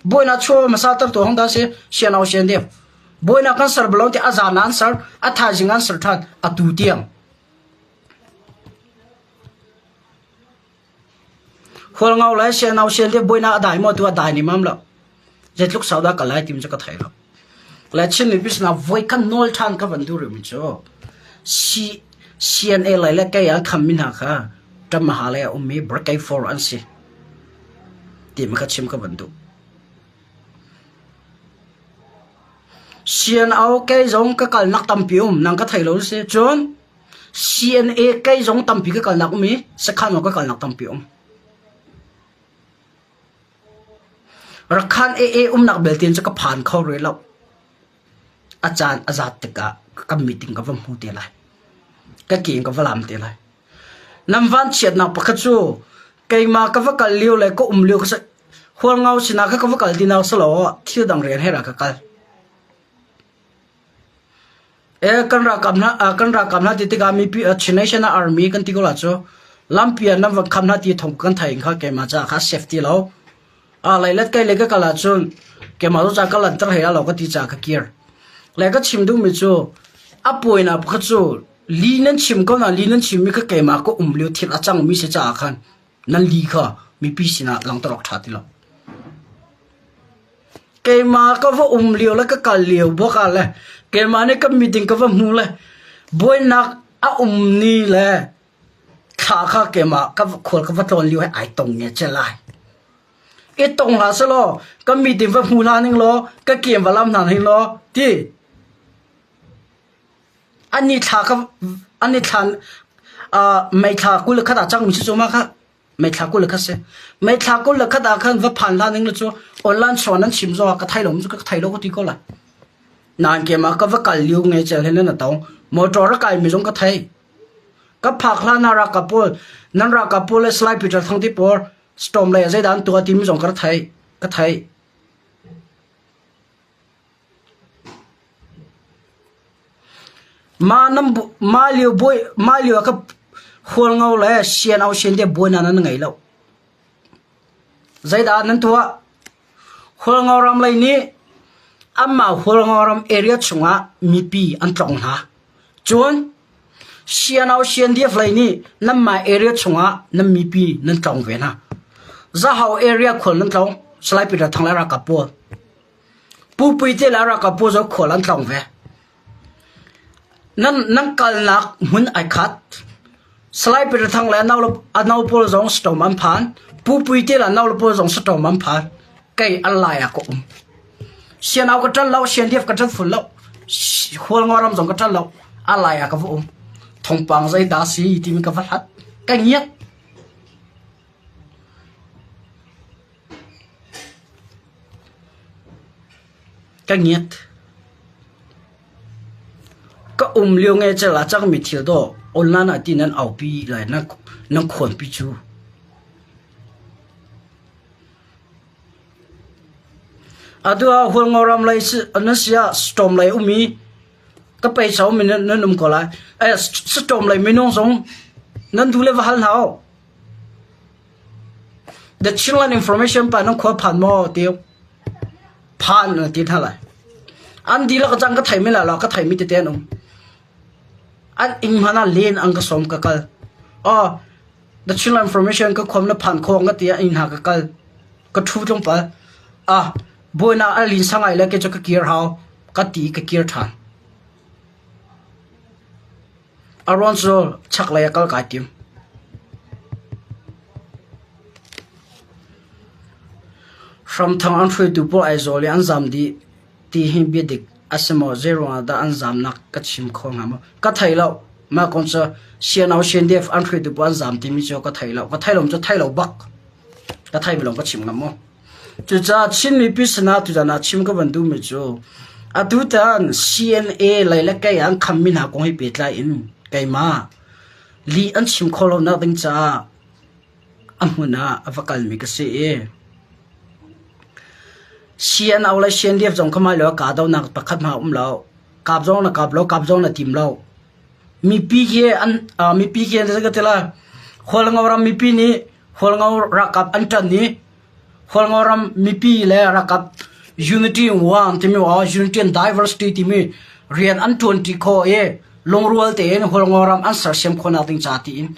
Buainak chuah hmasa ter tu hong dah si sian au sian deu. Buainak kan ser balo ti a zan an ser, a thaizing an ser ṭhan, atu tiang. Hualngo le siano sian te buainak a dai maw tu a dai nih mam lo. Zeitluk sau dah ka lai tim cu ka thei lo. Le Chin mipi sinah voi kan nawl ṭhan ka van duh rihmi cu C CNA lei le kei an khammi hna kha Ṭamaha lei a ummi Brigade 4 an si timi kha chim ka van duh. CNO kei zong ka kalnak tampi um nang ka thei lo si cun CNA kei zong tampi ka kalnak um i sakhan ka kalnak tampi um. Rakhan AA umnak belte cu ka phan kho rih lo. A caan a zat tikah ka meeting ka va hmu te lai. Ka ke in ka va lam te lai. Nan vanchiatnak pakhat cu keimah ka va kal lio le ka um lio ka Hualngo sinah kha ka va kal tinak si lo thil dang rian he ra ka kal. E kan ralkap hna kan ralkap hna ti tikah mipi Chin National Army kan ti ko la cu lampi ah nan van kham hna ti thong kan thai kha keimah ca kha safety lo. A leilet kai le ka kal ahcun keimah cu ca ka lanter he lo ka ti ca ka kir. Le ka chim duhmi cu a puainak pakhat cu li nan chim ko na li nan chimmi kha keimah ka um lio thil a cangmi si caah khan nan li kha mipi sinah langhter awk ṭha ti lo. Keimah ka va um lio le ka kal lio bak ah le keimah nih ka meeting ka va hmu le buainak a um ni le thla kha keimah ka khual ka va tlawn lio he ai tong nge che lai. I tong hlah selaw ka meeting va hmu hlah ning law ka kem va lam hna ning law ti An i thla ka an i thla mei thla 21 ah cangmi cu mah kha mei thla 21 si. Mei thla 21 ah khan va phan hlah ning cu online chuan an chim zong ah ka thei lo cu ka thei lo ka ti ko lai. Nain keimah ka va kal lio nge cel hin na tong. Motor a kai mi zong ka thei. Ka phak hlan ah ralkap pawl nan ralkap pawl le Salai Peter Thang ti pawl storm lei ah zeidah an tuah timi zong ka thei. Ka thei. Mah lio ah ka hualngo le sian sian te buainak nan ngei lo. Zeidah nan tuah? Hualngo ram lei nih anmah Hualngo ram area chungah mipi an tlong hna. Cun CNO CNDF lei nih nanmah area chungah nan mipi nan tlawng ve hna. Zahau area khual nan tlawng. Salai Peter Thang le ralkap pawl. Pu Pui te le ralkap pawl zong khual an tlawng ve. Nan nan kalnak hmun ai khat. Salai Peter Thang le a nau pawl zong saṭawm an phan. Pu Pui te le a nau le pawl zong saṭawm an phan. Kei an lai ah ka um. Sianau ka ṭan lo, siandiaf ka ṭan ful lo, Hualngo ram zong ka ṭan lo. A lai ah ka va um. Thawngpang zeidah si timi ka va hlat. Ka ngiat. Ka ngiat. Ka um lio nge cel ah cangmi thil dawh online ah ti nan aupi lai nan khawnpi cu. Atu ah Hualngo ram lei nan si ah storm lei um i ka peisa um in nan um ko lai. Eh, storm lei minung zong nan duh le va hal hna u. The Chinland Information pa nan khua phan maw ti phan na ti hna lai. An dihlak cang ka thei mi la ka thei mi tete an um. An ing hmanh ah len an ka sawm ka kal. Oh, The Chinland Information ka khom na phan khawng ka ti ah inn hna ka kal. Ka ṭhu tlawmpal. Ah, buainak a lin sangai le ke cu ka kir hau. Ka ti ka kir ṭhan. Aruang cu chaklei a kal kai tim. Hramthang an hruaitu pawl Aizawl i an zam dih ti hi biadik a si maw? Zeiruangah dah an zamnak ka chim kho hnga maw? Ka thei lo. Mah kong cu CNO CNDF an hruaitu pawl an zam timi cu ka thei lo. Ka thei lo cu thei lo bak. Ka thei mi lawng ka chim ngam maw? Cucaah Chin mipi sinah tutan ah chim ka van duhmi cu atutan CNA lei le kei an khammi hna kong hi pehtlai in keimah lih an chim khawh lonak ding caah a hmun ah a va kalmi ka si i CNO le CNDF zong kha mah lio ah kahdohnak pakhat hmanh a um lo. Kap zong na kap lo, kap zong na tim lo. Mipi khi an mipi khi an ka ti lai. Hualngo ram mipi nih Hualngo ralkap an ṭan i Hualngo ram mipi le ralkap unity in one timi or unity and diversity timi rian an ṭuanṭi khawh i lungrual tein Hualngo ram an sersiam khawhnak ding ca tiin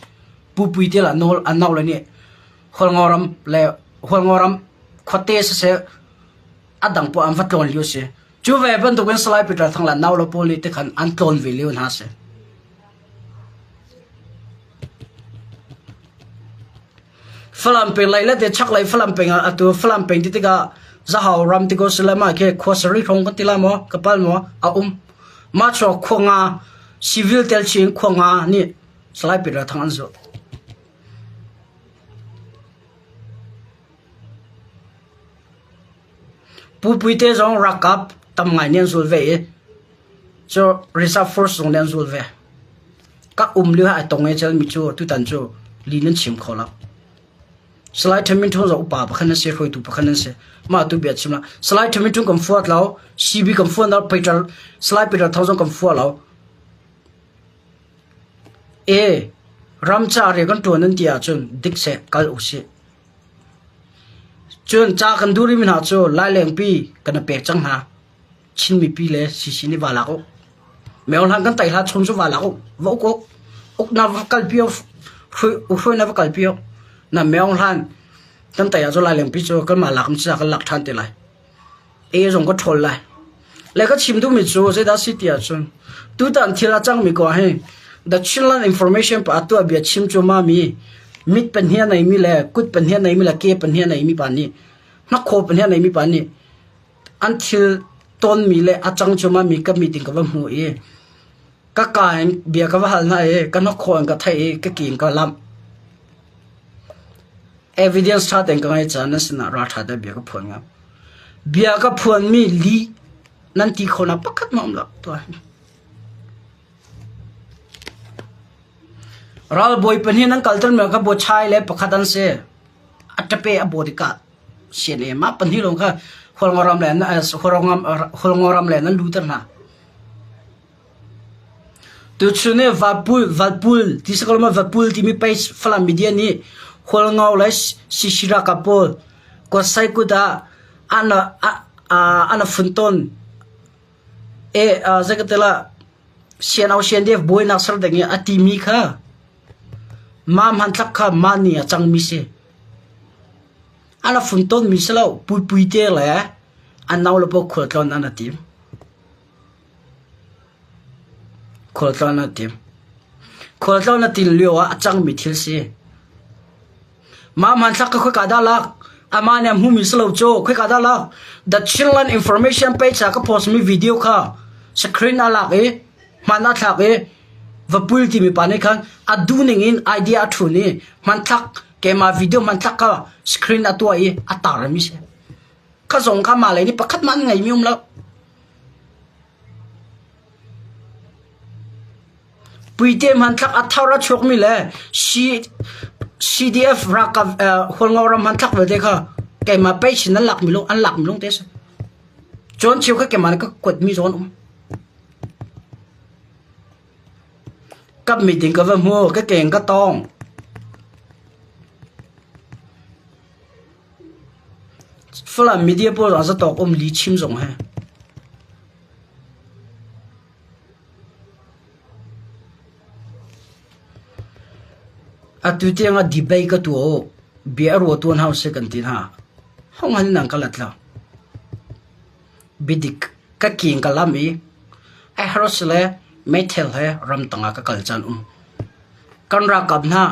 Pupui te le nawl an no le nih Hualngo ram le Hualngo ram khuate siseh a dang poah an va tlawn lio si. Cu ve bantukin Salai Peter Thang le nau le pawl nih tikhan an tlawn ve lio hna si. Falam peng lei le te chaklei Falam peng ah atu Falam peng ti tikah Zahau ram ti ko sile mah khi khua sarih hrawng kan ti lai maw ka pal maw a um. Mah chuak khua nga civil tel chin khua nga nih Salai Peter Thang an zulh. Pu Puite zong ralkap tam ngai nih an zul ve i cu reserve force zong nih an zul ve. Ka um lio ah ai tong i mi cu tutan cu li nan chim kho lo. Salai Thamin Thung zong upa pakhat nan si, hruaitu pakhat nan si. Mah tu bia chim la. Salai Thamin Thung kan fuat lo, CB kan fuat lo, Peter, Salai Peter Thang zong kan fuat lo. E, ram ca rian kan ṭuan nan ti ahcun dik seh kal usih. Cun ca kan duh rihmi hna cu Lailengpi kan i pek cang hna. Chin mipi le CC nih vaa lak u. Myohlan kan tai hlah chung cu vaa lak u. Va uk u. Uknak va kalpi u. Hruainak va kalpi u. Na Myohlan kan tai ahcun Lailengpi cu kanmah lak in kan lak ṭhan te lai. E zong ka ṭhawl lai. Le ka chim duhmi cu zeidah si ti ahcun tutan thil a cangmi ko hi The Chinland Information pa tuah bia chim cu mami mit pahnih a neimi le kut pahnih a neimi le ke pahnih a neimi pa nih hnakhaw pahnih a neimi pa nih an thil tonmi le a cang cu mami ka meeting ka va hmu i ka ka in bia ka va hal hna i ka hnakhaw in ka theih i ka ke in ka lamh. Evidence ṭha tein ka ngei caah nan sinah ralṭha tein bia ka phuan ngam. Bia ka phuanmi lih nan ti khawhnak pakhat hmanh um lo. Tuah. Ralbawi pahnih nan kalter mi ka bawchai le pakhat an si. A ṭape a baw tikah CNA mah pahnih lawng kha Hualngoram le Hualngoram le nan luter hna. Tuchun hi Valpul, Valpul ti si ko lo maw Valpul timi page Falam media nih Hualngo le CC ralkap pawl Kawsai kut ah an an funton. E zei ka ti lah. CNO CNDF buainak ser ding i a timi kha mah hmanthlak kha mah ni a cangmi si. A la fun tawnmi si lo puipui te le an nau le pawl khualtlawn an a tim. Khualtlawn a tim. Khualtlawn a tin lio ah a cangmi thil si. Mah hmanthlak ka khoika dah lak? Amah nih a hmumi si lo cu khoika dah lak? The Chinland Information page ah ka post mi video kha screen a lak i hman a thlak i vapul timi pa nih khan a duhning in idea a thun i hmanthlak keimah video hmanthlak kha screen a tuah i a tar mi si. Kha zong kha mah lei nih pakhat mah an ngeimi um lo. Puite hmanthlak a thar a chuakmi le CDF ralkap Hualngo ram hmanthlak vialte kha keimah page in an lakmi lung an lakmi lung te a si. Cun cheu kha keimah nih ka kuatmi zawn um. Kap meeting ka va hmu, ka keng ka tong. Falam media pawl zong zatawk um li chim zong he. Atu tiang ah debate ka tuah u. Bia a ruah tuan hau seh kan ti hna. Hong han in an ka lat lo. Biadik ka king ka lam i Ahros le meithel he ramtang ah ka kal caan um. Kan ralkap hna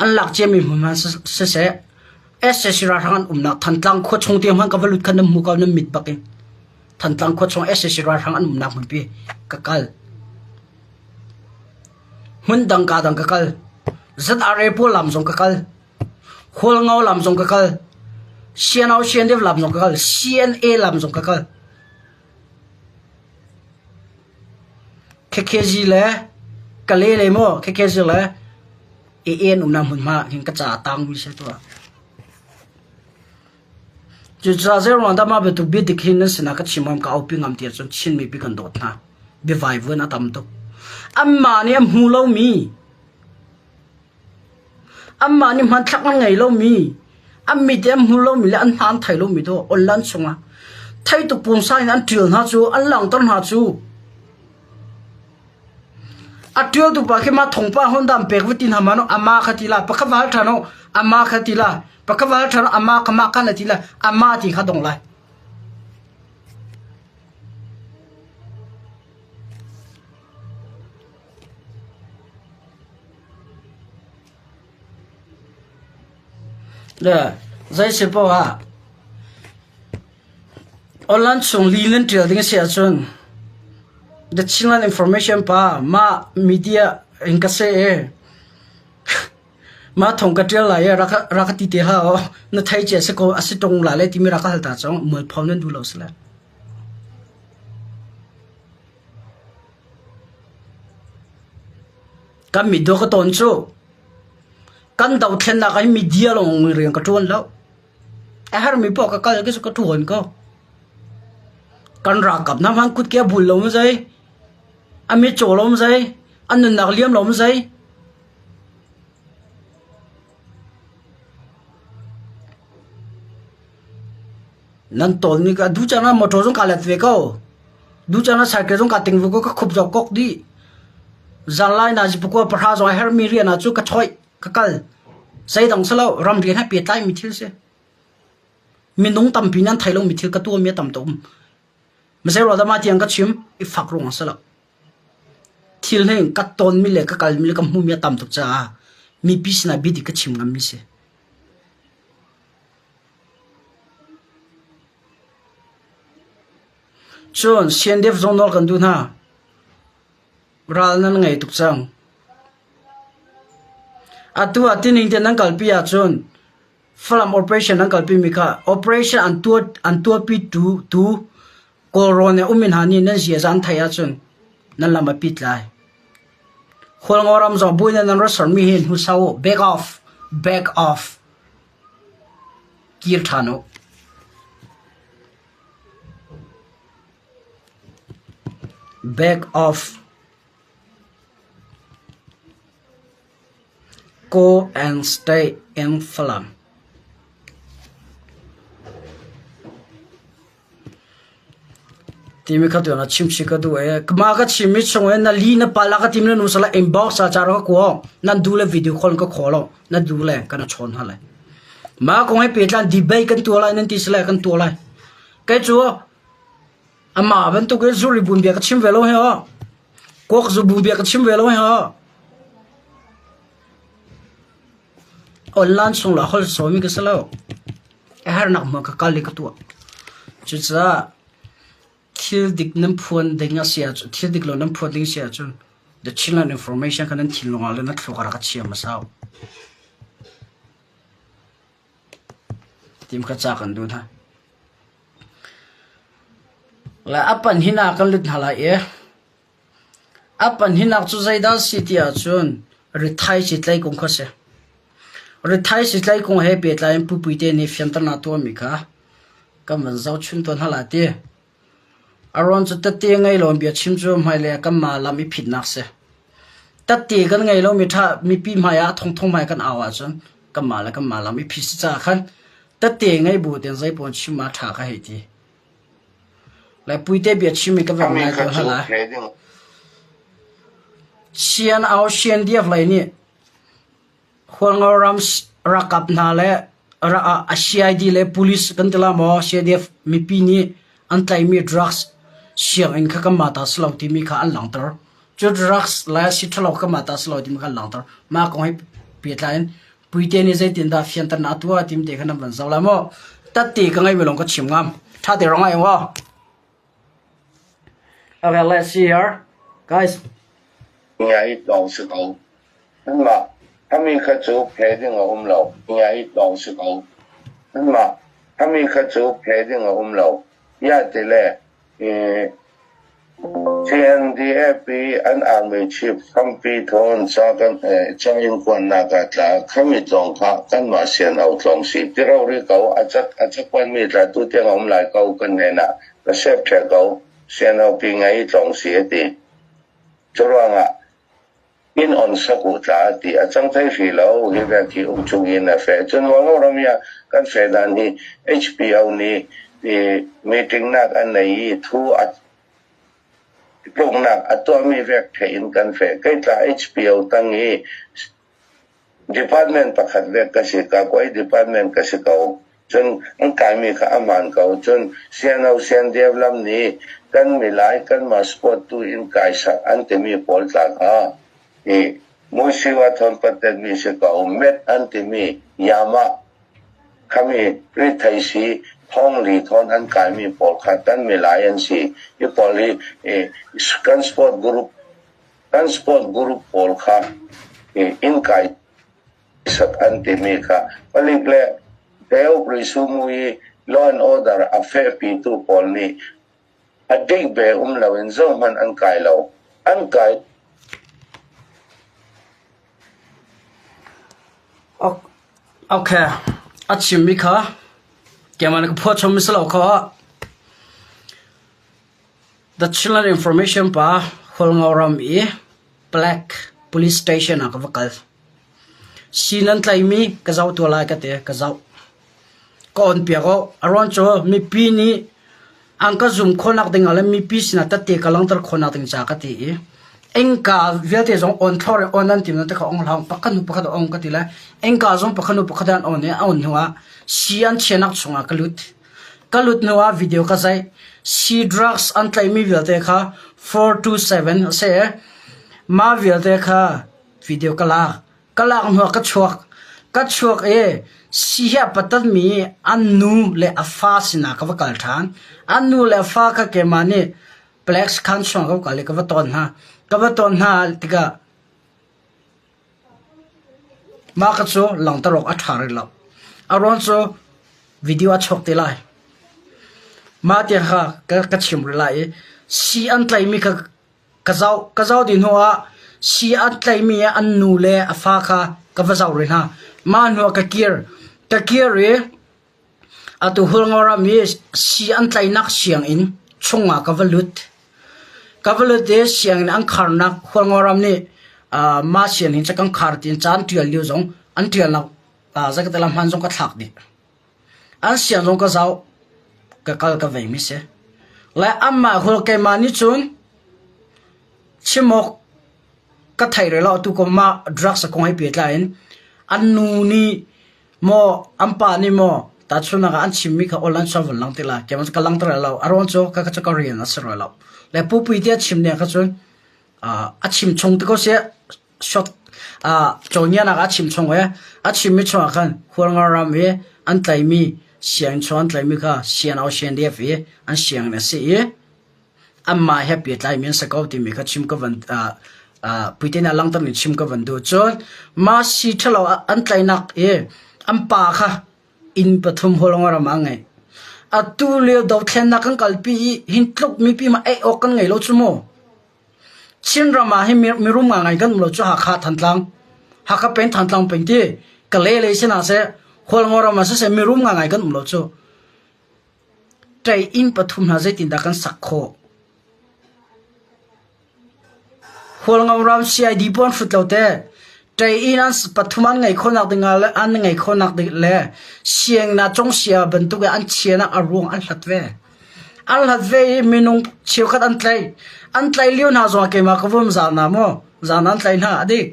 an lak ciami hmunhma siseh sac ralhrang an umnak Thantlang khua chung tiang hmanh ka va lut kha nan hmu ko nan mit bak in. Thantlang khua chung sac ralhrang an umnak hmunpi ka kal. Hmun dang ka dang ka kal. ZRA pawl lam zong ka kal. Hualngo lam zong ka kal. CNO CNDF lam zong ka kal. CNA lam zong ka kal. KKG le Kale le maw KKG le AA an umnak hmunhma hin ka ca a tangmi si tuah. Cucaah zeiruang dah mah bantuk biadik hi nan sinah ka chim ngam ka aupi ngam ti ahcun Chin mipi kan dawt hna. Biavaivuan a tam tuk. Anmah nih a hmu lomi, anmah nih hmanthlak an ngei lomi, an mit i an hmu lomi le an hna an thei lomi tu online chungah thei tuk pungsa in an ṭial hna cu, an langhter hna cu. A ṭialtu pa khi mah thongpa Honda an pek va ti hna ma ama kha ti la pakhat va hal ṭhan u ama kha ti la pakhat va hal ṭhan u ama kha mah khan a ti la ama ti kha dong lai. Le zei si poah ah Online chung lih nan ṭial ding a si ahcun The Chinland Information pa mah media in ka seh i mah thong ka ṭial lai i rak ka ti te hlah aw na thei cia si ko a si ṭung la le timi rak ka hal ta cang mualpho nan duh lo si le. Kan mit dawh ka tawn cu kan dothlennak ah hin media lawng rian ka ṭuan lo. A herhmi poah ka kal khi cu ka ṭuan ko. Kan ralkap hna hmanh kutke a bul lo maw zei, a mitcaw lo maw zei, an nunnak liam lo maw zei. Nan tawnmi ka duh caan ah motor zong kaa let ve ko. Duh caan ah cycle zong kaa ting ve ko, ka khup zong kok dih. Zanlai nazi pakua pahra zong a herhmi rian ah cu ka choih. Ka kal. Zeidang si lo, ramrian he pehtlaimi thil si. Minung tampi nih an thei lomi thil ka tuahmi a tam tuk. Zeiruah dah mah tiang ka chim? I fak ruang a si lo. Thil hi ka tonmi le ka kalmi le ka hmuhmi a tam tuk caah mipi sinah biadik ka chim ngammi si. Cun CNDF zong nawl kan duh hna. Ral nan ngei tuk cang. Atu ah tining te nan kalpi ahcun Falam operation nan kalpi mi kha operation an tuah an tuahpi tu tu Kawlrawn le um in hna nih nan ziaza an theih ahcun nan lam a pit lai. Hualngo ram zong buin nan rat sermi hi hnu sau u. Back off. Back off. Kir ṭhan u. Back off. Go and stay in Falam. Timi kha tu na chim chih ka duh e. Ma ka chimmi chung e na li na pala ka tim na nu sala inbox ah charo ka kuo. Nan du le video call ka call na du le kana chon ha le. Ma kong he petlan debate kan tua lai nan ti sala kan tua lai. Kai chu ama bantuk in zuri bun bia ka chim ve lo he o. Kuak zu bu bia ka chim ve lo he o. Online chung la hol somi ka salo. A hernak ma ka kal i ka tuah. Cucaah thil dik nan phuan ding a si ahcun thil dik lo nan phuan ding si ahcun the Chinland information kha nan thinlung ah le na thluak ah rak ka chia hmasa u. Tim kha ca kan duh hna. Le a pan hin ah kan lut hna lai i A pahnihnak cu zeidah a si ti ahcun rithaisi tlei kung kha a si. Rithaisi tlei kung he pehtlai in Pu Puite nih fianternak a tuahmi kha kan van zohchun tuan hna lai ti. A ruang cu tette ngei lo in biachim cu hmailei ah kanmah lam i phitnak a si. Tette kan ngei lo mipi hmai ah thongthong hmai kan au ahcun kanmah le kanmah lam i phit si caah khan tette ngei bu tein zeipaoh chim ah ṭha ka hei ti. Le Puite biachim i ka van ngai ko hna lai. Sian au sian diaf lei nih Hualngo ram ralkap hna le CID le police kan ti la maw CIDF mipi nih an tlaihmi drugs sianginn kha kanmah ta si lo timi kha an langhter. Cu drugs le si ṭhalo kanmah ta si lo timi kha an langhter. Mah kong he pehtlai in Puite nih zeitindah fianternak a tuah timi te kha nan van zoh lai maw? Tatte ka ngeihmi lawng ka chim ngam. Ṭha te rong ai waw. Okay, let's see here. Guys. Ngia i tlawng si ko. Anmah kami kha cu phe ding a um lo. Ngia i tlawng si ko. Anmah kami kha cu phe ding a um lo. Ya ti le CNDF i an army chief Khampi Thawn canginn kuannak ah tla khami tlawng kha kanmah sian-au tlawng si ti rori ko a cakuanmi tla tutiang a um lai ko kan hnen ah ka save ṭheh ko sian-au pi ngei tlawng si a ti. Curuangah inn on sak u tla a ti a cang thai hri lo hi vek hi um chung in a feh cun Hualngo ram i kan feh dan hi HPO nih meeting nak an nei i thu a tluknak a tuahmi vek the in kan feh kei tla HPO tang i department pakhat vek ka si ka koi department ka si ko cun an kaimi kha a hmaan ko cun CNO CNDF lam nih kan milai kanmah sport tu in kai sak an timi pawl tla kha i Muisiwa thon patet mi si ko met an timi yama khami rithei si thong li thon an kaimi pawl kha kan milai an si i pawl hi kan sport group kan sport group pawl kha in kai sak an timi kha palik le Deo Prisumu i law and order a fehpitu pawl nih a dik ve um loin zohhmanh an kai lo. An kai Okay, a chimmi kha keimah nih ka phuah chom si lo kha. The Chinland Information pa Hualngo ram i Black Police Station ah ka va kal. Si nan tlaihmi ka zoh tuah lai ka ti, ka zoh. Ka on piak awh. A ruang cu mipi nih an ka zum khawhnak ding ah le mipi sinah tette ka langhter khawhnak ding ca ka ti i innka vialte zong on thlor in on an tim te kha ong hlah pakhat hnu pakhat a ong ka ti le innka zong pakhat hnu pakhat an on i a on hnu ah si an chiahnak chungah ka lut. Ka lut hnu ah video ka zaih. Si drugs an tlaihmi vialte kha 427 a si. Mah vialte kha video ka lak. Ka lak hnuah ka chuak. Ka chuak i si a patatmi an nu le a fa sinah ka va kal ṭhan. An nu le a fa kha keimah nih Plex khan chung ka va kal i ka va ton hna. Ka va ton hna tikah mah ka cu langhter awk a ṭha rih lo. A ruang cu video a chuak te lai. Mah tiang kha ka chim rih lai i si an tlaihmi kha Ka zoh, ka zoh dih hnuah si an tlaihmi an nu le a fa kha ka va zoh rih hna. Mah hnuah ka kir. Ka kir i atu Hualngo ram i si an tlaihnak sianginn chungah ka va lut. Ka va lut i sianginn an kharnak Hualngo ram nih uh, mah sianginn cu kan khar tiin ca an ṭial lio zong an ṭialnak uh, zeikatala hman zong ka thlak dih. An siang zong ka zoh. Ka kal ka veimi si. Le anmah hul keimah nih cun chim awk ka thei rih lo. Atu ko mah drugs kong he pehtlai in an nu nih maw an pa nih maw tahchunhnak ah an chimmi kha awl an chuah vun lang ti lai. Keimah cu ka langhter rih lo. A ruang cu ka cu ka rian a si rih lo. Le pupui te a chim ning kha cun a chim chung ti ko seh shot cawngianak a chim chung i a chimmi chungah khan Hualngo ram i an tlaihmi sianginn chung an tlaihmi kha CNO CNDF i an sianginn a si i anmah he pehtlaimi an si ko timi kha chim ka van puite nih a langhter ning chim ka van duh. Cun mah si ṭhalo an tlaihnak i an pa kha inn pathum Hualngo ram ah a ngei. Atu lio dothlennak kan kalpi i hin tluk mipi mah ei awk kan ngei lo cu mu. Chinram ah hin mirum ngangai kan um lo cu Hakha Thantlang Hakha peng Thantlang peng ti Kalay lei si hna seh Hualngo ram ah siseh mirum ngangai kan um lo cu ṭei inn pathum hna zeitindah kan sak khawh? Hualngo ram CID pawl an hrut lo te ṭei inn an pathum an ngei khawhnak ding ah le an ngei khawhnak ding le sianginn ah congsia bantuk in an chianak a ruang an hlat ve. An hlat ve i minung cheukhat an tlaih. An tlaih lio hna zongah keimah ka vum zaan ah maw zaan an tlaih hna a dik.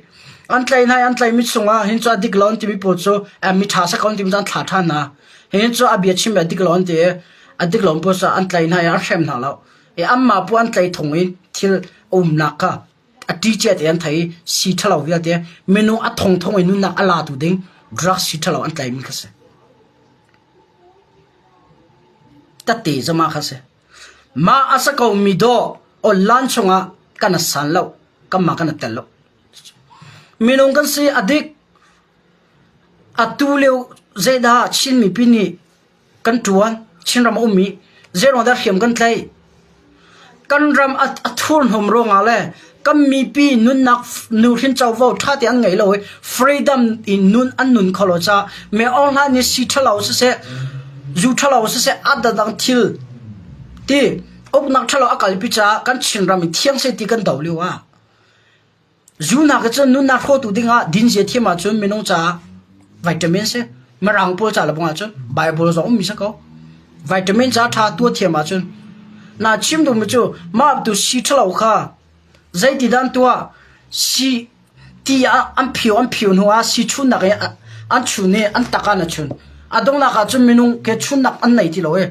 An tlaih hna i an tlaihmi chungah hin cu a dik lo an timi pawl cu mi ṭha sa ko an timi cu an thlah ṭhan hna. Hin cu a bia chim a dik lo an ti i a dik lo pawl cu an tlaih hna i an hrem hna lo. I anmah pu an tlaih thung i thil a umnak kha a ṭi cia te an thei i sii ṭhalo vialte minung a thongthong i nunnak a latu ding drugs sii ṭhalo an tlaihmi kha si. Tette zama kha si. Mah a sa ko mi dawh online chungah kan a san lo, kanmah kan a tel lo. Minung kan si a dik. Atu lio zeidah Chin mipi nih kan ṭuan, Chinram a ummi zeiruang dah hriam kan tlaih? Kan ram a thurhnawm ruangah le kan mipi nunnak nuhrin covo ṭha te an ngei lo i freedom in nun an nun kho lo caah me Aung Hlaing nih si ṭhalo siseh, zu ṭhalo siseh, a dangdang thil ti uknak ṭhalo a kalpi caah kan Chinram i thiang seh ti kan do lio ah Zu nak cun nunnak hrawtu dingah dinzia thiam ahcun minung caah vitamin si. Mirang pawl ca le bang ahcun Bible zong ummi si ko. Vitamin ca ṭha tuah thiam ahcun. Na chim duhmi cu mah tu si ṭhalo kha zeiti dan tuah si ti ah an phio an phio hnu ah si chunnak i an chun i an tak ah na chun. A donghnak ahcun minung ke chunnak an nei ti lo i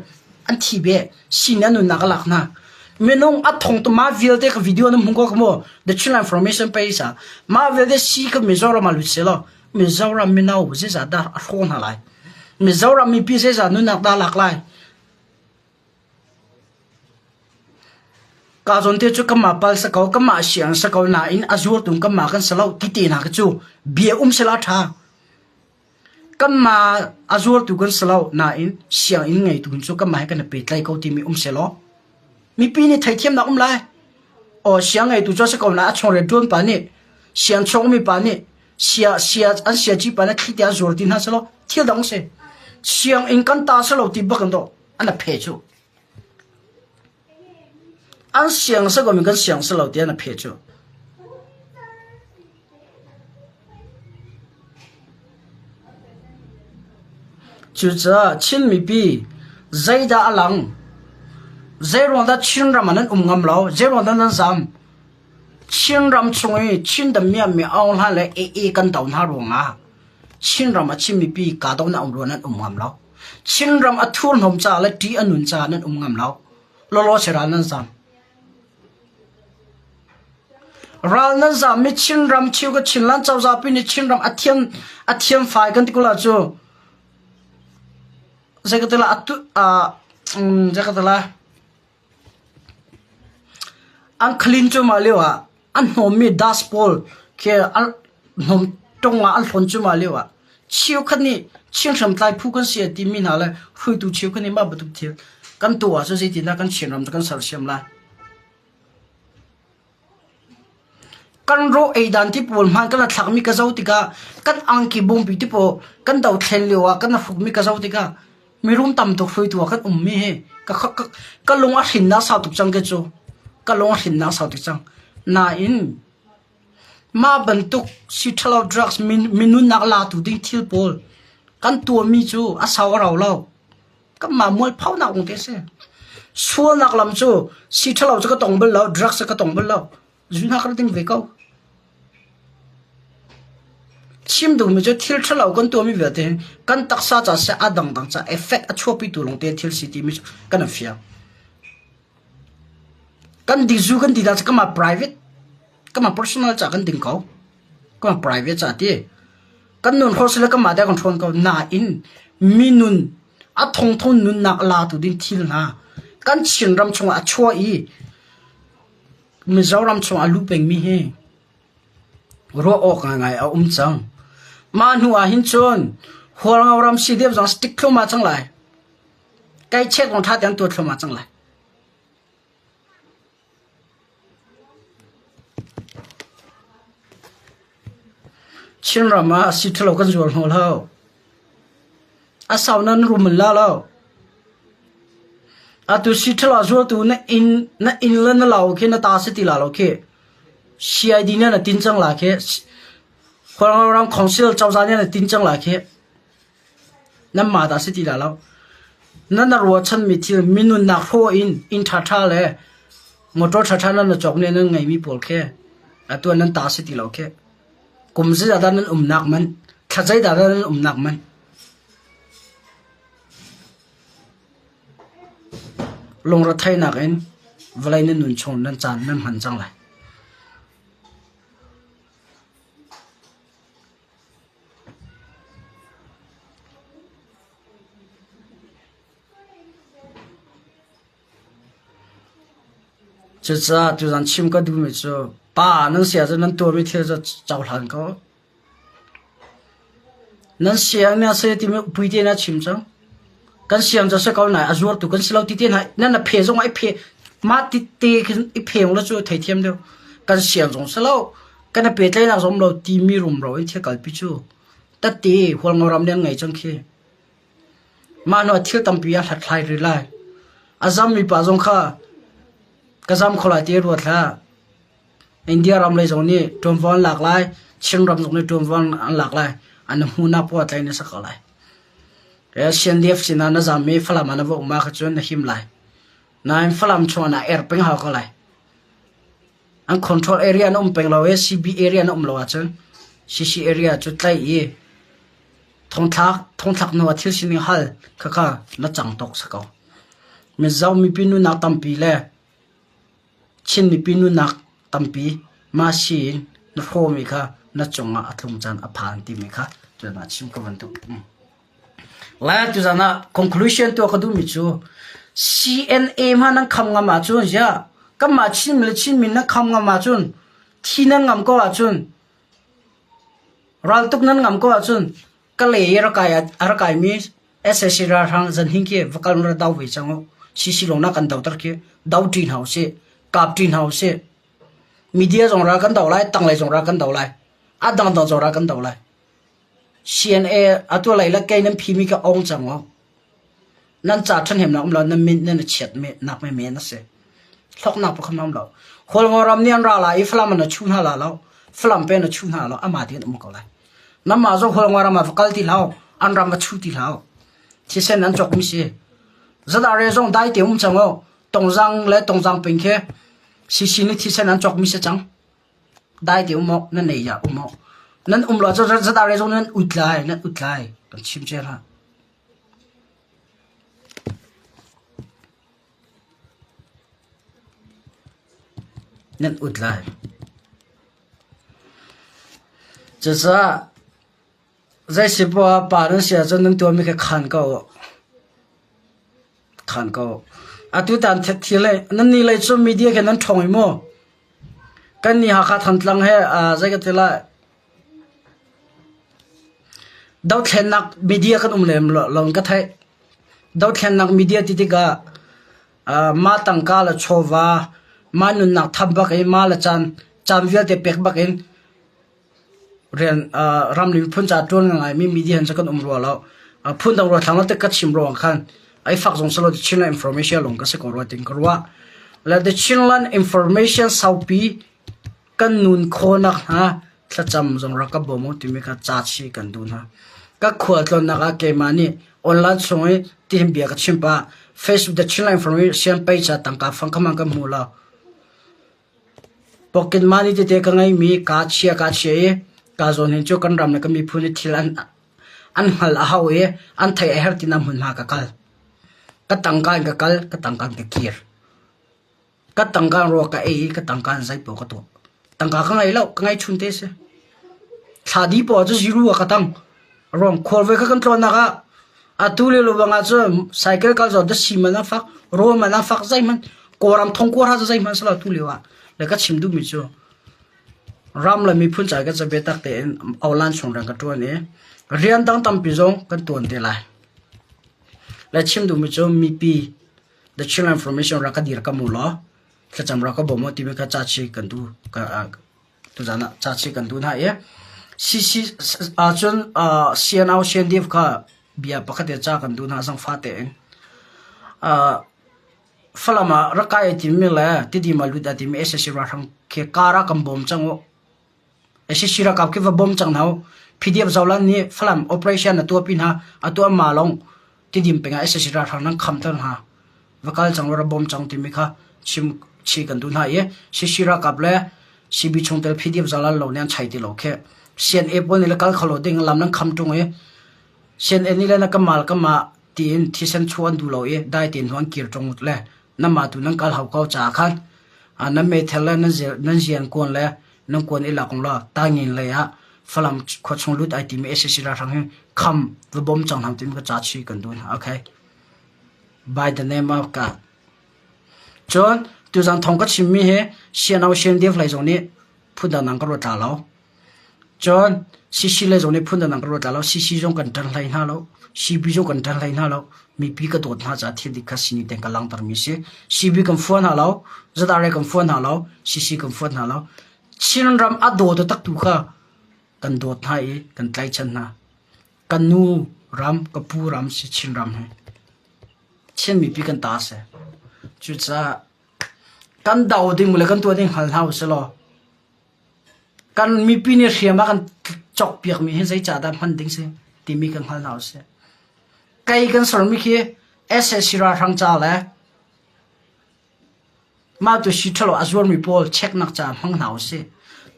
an thi beh. Sin an nunnak a lak hna. Minung a thong tu mah vialte ka video na hmu ko ka mu. The Chinland Information page ah mah vialte si ka Mizoram ah lut se law Mizoram mino zeizah dah a hrawh hna lai. Mizoram mipi zeizah nunnak dah lak lai. Ka zawn te cu kanmah pal sa ko, kanmah siang sa ko nain a zuartu kanmah kan si lo ti te hna ka cu bia um sela ṭha. Kanmah a zuartu kan si lo nain sianginn ngeitu cu kanmah he kan i pehtlaih ko timi um sehlaw mipi nih theithiamnak um lai. Aw siang ngeitu cu a si ko nain a chungrian ṭuan pa nih siang chawngmi pa nih sia sia an siaci pa nih thli te an zuar ti hna selaw thil dang si. Sianginn kan ta si lo ti bak in dawh an a phe cu. An siang si ko mi kan siang si lo ti an a phe cu. Cucaah Chin mipi zeidah a lang? Zeiruang dah Chinram ah nan um ngam lo? Zeiruang dah nan zam? Chinram chung i Chin damiah mi Aung Hla le AA kan do hna ruangah Chinram ah Chin mipi kahdohnak um ruang nan um ngam lo. Chinram a thurhnawm caah le ṭih a nun caah nan um ngam lo. Lawlaw si ral nan zam. Ral nan zam i Chinram cheu ka Chinland cozah pi nih Chinram a thiam a thiam fai kan ti ko la cu. Zei ka ti la atu zei ka ti la an clean cuahmah lio ah an hnawmmi dust pawl khi an hnawm ṭong ah an hlawn cuahmah lio ah cheukhat nih Chin hriamtlai phu kan si a timi hna le hruaitu cheukhat nih mah bantuk thil kan tuah ahcun zeitindah kan Chinram cu kan sersiam lai? Kan rawh ei dan ti pawl hmaan kan thlakmi ka zoh tikah kan angki bawmpi ti pawl kan dothlen lio ah kan hrukmi ka zoh tikah mirum tam tuk hruaitu ah kan ummi hi ka, ka, ka lung a hrinnak sau tuk cang ke cu. Ka lung a hrinnak sau tuk cang. Nain mah bantuk si ṭhalo drugs min, minunnak latu ding thil pawl kan tuahmi cu a sau a rau lo. Kanmah mualphonak ung te si. Sualnak lam cu si ṭhalo cu ka tong bal lo, drugs ka tong bal lo. Zu hna ka rak ding ve ko. Chim duhmi cu thil ṭhalo kan tuahmi vialte hin kan taksa ca seh a dangdang ca effect a chuahpitu lawngte thil si timi cu kan i fiang. Kan di zu kan di dah cu kanmah private, kanmah personal ca kan ding ko. Kanmah private ca ti. Kan nun hrawh sile kanmah deh kan hrawn ko. Nain minun a thongthong nunnak a latu ding thil hna kan Chinram chungah a chuah i Mizoram chungah a luh pengmi hi ruah awk ngaingai a um cang. Mah hnu ah hin cun Hualngo ram CDF zong stick thluahmah cang lai. Kai chek zong ṭha tein an tuah thluahmah cang lai. Chinram ah si ṭhalo kan zuar hna lo. A sau nan rum la lo. Atu si ṭhalo a zuartu na inn na inn le na lo khi na ta si ti la lo khi. CID nih na tin cang la khi. Khualram Council cozah nih na tin cang la khi. Nanmah dah si ti dah lo. Nan na ruahchanmi thil minunnak hrawh in inn ṭhaṭha le motor ṭhaṭha nan na cawk nih nan ngeihmi pawl khi atu ah nan ta si ti lo khi. Kum zeizah dah nan umnak man, thla zeidah dah nan umnak man. Lungretheihnak in vawlei nan nun chung nan caan nan hman cang lai. Cucaah tuzan chim ka duhmi cu pa nan si ahcun nan tuahmi thil cu cohlan ko. Nan siang nih a si timi puite na chim cang. Kan siang cu a si ko nain a zuartu kan si lo ti te hna nan na phe zong ah i phe mah ti te khin i pheng lo cu theithiam deuh. Kan siang zong si lo. Kan i pehtlaihnak zong lo timi rumro in thil kalpi cu tette Hualngo ram nih an ngei cang khi. Mah hnu ah thil tampi a hlathlai rih lai. A zammi pa zong kha ka zam kho lai ti ruat hlah. India ram lei zong nih ṭuanvo an lak lai, Chin ram zong nih ṭuanvo an lak lai. An hmuhnak poah tlai na sak ko lai. CNDF sinah na zam i Falam ah na va um ah kha cun na him lai. Nain Falam chungah na er peng hau ko lai. An control area na um peng lo i CB area na um lo ahcun CC area cu tlaih i thongthlak thongthlak hnu ah thil sining hal khakha na cang tawk si ko. Mizo mipi nunnak tampi le Chin mipi nunnak tampi mah si in na hrawmi kha na cungah a tlung caan a phan timi kha tuan ah chim ka van duh. Lai tuzan ah conclusion tuah ka duhmi cu CNA hma nan kham ngam ahcun ziah kanmah Chin le Chinmi nan kham ngam ahcun thi nan ngam ko ahcun raltuk nan ngam ko ahcun Kalay i a rak kaimi sac ralhrang zanhing khi va kal ra do ve cang u. CC lawng na kan doter khi do ṭi hna usih, kap ṭi hna usih. Media zong ral kan do lai, tanglei zong ral kan do lai, a dangdang zong ral kan do lai. CNA atu lei le kei nan phimi ka ong cang u. Nan ca ṭhahnemnak um lo, nan min nan i chiat nak men a si. Hlawknak pakhat um lo. Hualngo ram nih an ra lai i Falam an chu hna la lo, Falam pen a chu hna lo, amah tein um ko lai. Namah zong Hualngo ram ah va kal ti hlah, an ram va chu ti hlah. Thisen an cawkmi si. Zadare zong dai te um cang o. Tongzang le tongzang ping khi CC nih thisen an cawkmi si cang. Dai te um awk, nan ei ya um awk. Nan um lo cu zadare zong nan ut lai, nan ut lai. Kan chim che hlah. Nan ut lai. Cucaah zei si poah ah pa nan si ahcun nan tuahmi kha khaan ko u. Khaan ko u. Atutan thil he nan nih lei cu media khin nan ṭhawng i mu. Kan nih Hakha Thantlang he zei ka ti lai dothlennak media kan um lem lo in ka theih. Dothlennak media ti tikah mah tangka le chawva, mah nunnak tham bak i mah le caan caan vialte pek bak in rian ram le miphun ca ṭuan ngaimi media hin cu kan um rua lo. Phundang rua thlang lo tik ka chim ruang khan ai fak zong si lo The Chinland Information lawng ka si ko rua tin ka ruah. Le The Chinland Information saupi kan nun khawhnak hnga thlacam zong rak ka bawm u timi kha ca chih kan duh hna. Ka khualtlawnnak ah keimah nih online chung i tihin bia ka chim pah. Facebook The Chinland Information page ah tangka fang kha man kan hmu lo. Pocket money tete ka ngeimi kaa chia kaa chia i kaa zawn hin cu kan ram le kan miphun i thil an an hngal a hau i an theih a herh tinak hmunhma ka kal. Ka tangka in ka kal, ka tangka in ka kir. Ka tangka in rua ka ei i ka tangka in zeipaoh ka tuah. Tangka ka ngei lo, ka ngei chun te si. Thla dih poah cu zero ah ka tang. Ruang khual voi kha kan tlawnnak ah atu le lo bang ah cun cycle kal zawn si man a fak, rawl man a fak zeihmanh Kawlram thong kuar ha zeihmanh si lo tu lio ah. Le ka chim duhmi cu ram le miphun ca ka cabe tak tein aulan chung rian ka ṭuan i rian dang tampi zong kan ṭuan te lai. Le chim duhmi cu mipi the Chinland Information rak ka dir ka mu law thlacam rak ka bawm u timi kha ca chi kan duh ka tuzan ah ca chi kan duh hna i CC ahcun CNO CNDF kha bia pakhat te ca kan duh hna zang fa tein Falam ah rak kai ai timi le Tidim ah lut ai timi SAC ralhrang khi kar ah kan bawm cang u. SAC ralkap khi va bawm cang hna u. PDF Zoland nih Falam operation a tuahpi hna atu anmah lawng Tidim peng ah SAC ralhrang nan kham ter hna. Va kal cang u ra bawm cang timi kha chim chi kan duh hna i CC ralkap le CB chungtel PDF Zoland lo nih an chai ti lo khi. CNA pawl nih le kal kho lo ding lam nan kham ṭung i CNA nih le na ka mal ka mah tiin thisen chuah an duh lo i dai tein hnu an kir ṭung le nanmah tu nan kal hau ko caah khan nan meithal le nan zian kuan le nan kuan i lak law tangin lei ah Falam khua chung lut ai timi SAC ralhrang hi kham va bawm cang hna timi ka ca chi kan duh hna. Okay. By the name of God. Cun tuzan thong ka chimmi hi CNO CNDF lei zong nih phundang nang ka ruat la lo. Cun CC lei zong nih phundang dang ka ruat lai lo. CC zong kan ṭan hlei hna lo. CB zong kan ṭan hlei hna lo. Mipi ka dawt hna caah thil dik kha sining tein ka langhtermi si. CB kan fuan hna lo. ZRA kan fuan hna lo. CC kan fuan hna lo. Chinram a daw taktak tu kha kan dawt hna i kan tlaichan hna. Kan nu ram, ka pu ram si Chinram hi. Chin mipi kan ta si. Cucaah kan do ding le kan tuah ding hngal hna usih law Kan mipi nih hriam a kan cawkpiakmi hi zeicahdah hman ding si timi kan hngal hna usih. Kei kan sermi khi SAC ralhrang ca le mah tu si ṭhalo a zuarmi pawl checknak ca hmang hna usih.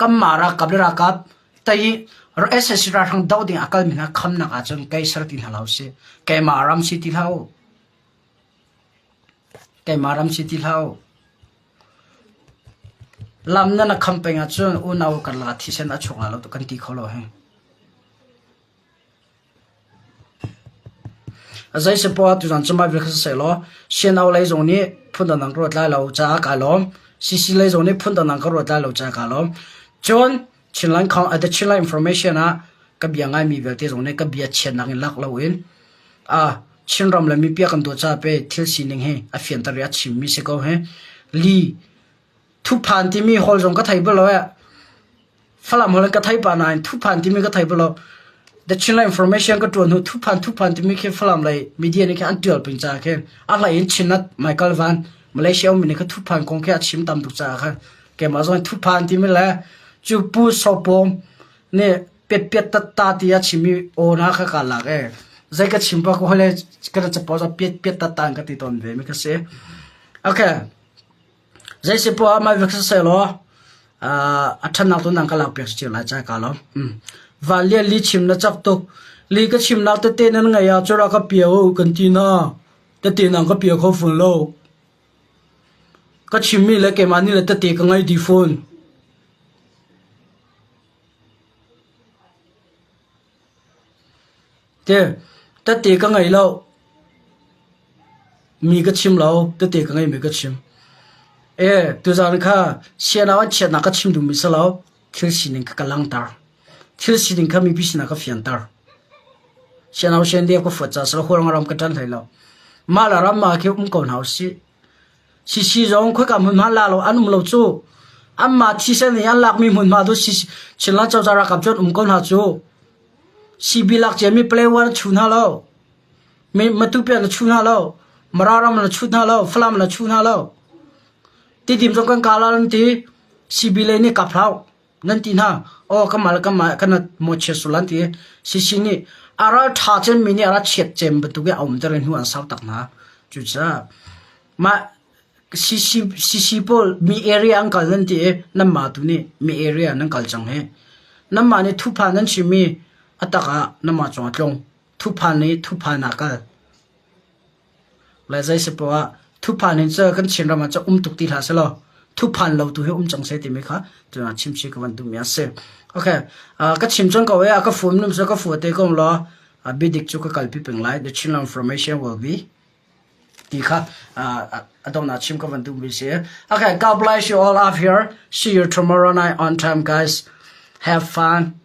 Kanmah ralkap le ralkap tei SAC ralhrang doh ding a kalmi hna khamnak ahcun kei ser ti hna hlah usih. Keimah ram si ti hlah u. Keimah ram si ti hlah u. Lam nan a kham peng ahcun unau karlak ah thisen a chuak lai lo kan ti kho lo hi. Zei si poah tuzan cu mai kha seh law CNO lei zong nih phundang dang ka ruat lai lo caah kaa lawm. CC lei zong nih phundang dang ka ruat lai lo caah kaa lawm. Cun Chinland the Chinland Information ah ka bia ngaimi vialte zong nih ka bia chiatnak in lak loin Chinram le mipi a kan dawt caah pe thil sining hi a fianter i a chimmi si ko hi. Li thuphan timi hol zong ka thei bal lo eh. Falam hol in ka thei pah nain thuphan timi ka thei bal lo. The Chinland Information ka ṭuan hnu thuphan thuphan timi khi Falam lei media nih khin an ṭial ping caah khin a hlei in Chinat Michael Van Malaysia ummi nih kha thuphan kong khi a chim tam tuk caah khan keimah zong thuphan timi le cu Pu Sopawm nih piatpiat tatta ti a chim i aw na kha ka lak e zei ka chim pa ko hole ka capo za piatpiat tatta ka ti ton ve mi ka si okay zei si po mai vek se lo a thanak tu nang ka lak piak chi lai cha ka lo va lia li chim na chak tuk li ka chim nak te te nan ngai a chura ka pia u kan ti na te te nang ka pia kho fun lo ka chim mi le keimah ni le tete ka ngai di fun Tette ka ngei lo. Mi ka chim lo. Tette ka ngeimi ka chim. E, tuzaan kha sianau an chiatnak ka chim duhmi si lo. Thil sining kha ka langhter. Thil sining kha mipi sinah ka fianter. Sianau sian deu ka fuat caah si lo, Hualngo ram ka ṭan hlei lo. Mah le ram ah khi um ko hna usih. Sisi zong khoika hmunhma la lo an um lo cu. Anmah thisen i an lakmi hmunhma tu Chinland cozah ralkap cu an um ko hna cu. CB lak ciami Palawan an chu hna lo. Matupi an chu hna lo. Mara ram an chu hna lo. Falam an chu hna lo. Tidim zong kan kala an ti. CB lei nih kap hlah nan ti hna. Aw kamah le kamah kan mawchiat sual an ti. CC nih a ral ṭha cemmi nih a ra chiat cem bantuk i a umter i hnu an sau tak hna. Cucaah mah CC CC pawl mi area an kal nan ti i nanmah tu nih mi area nan kal cang hi. Nanmah nih thuphan nan chimmi a tak ah nanmah cung a tlung. Thuphan nih thuphan ah kal. Le zei si poah ah thuphan in cu kan Chinram ah cu um tuk ti hlah selaw thuphan lo tu hi um cang seh timi kha tuna chimchi ka van duhmi a si. Okay, ka chim cang ko e, a ka fum num so ka fu te ko law bidik cu ka kalpi peng lai. The Chinland information will be ti kha a dongnak chim ka van duhmi si. Okay, God bless you all up here. See you tomorrow night on time, guys. Have fun.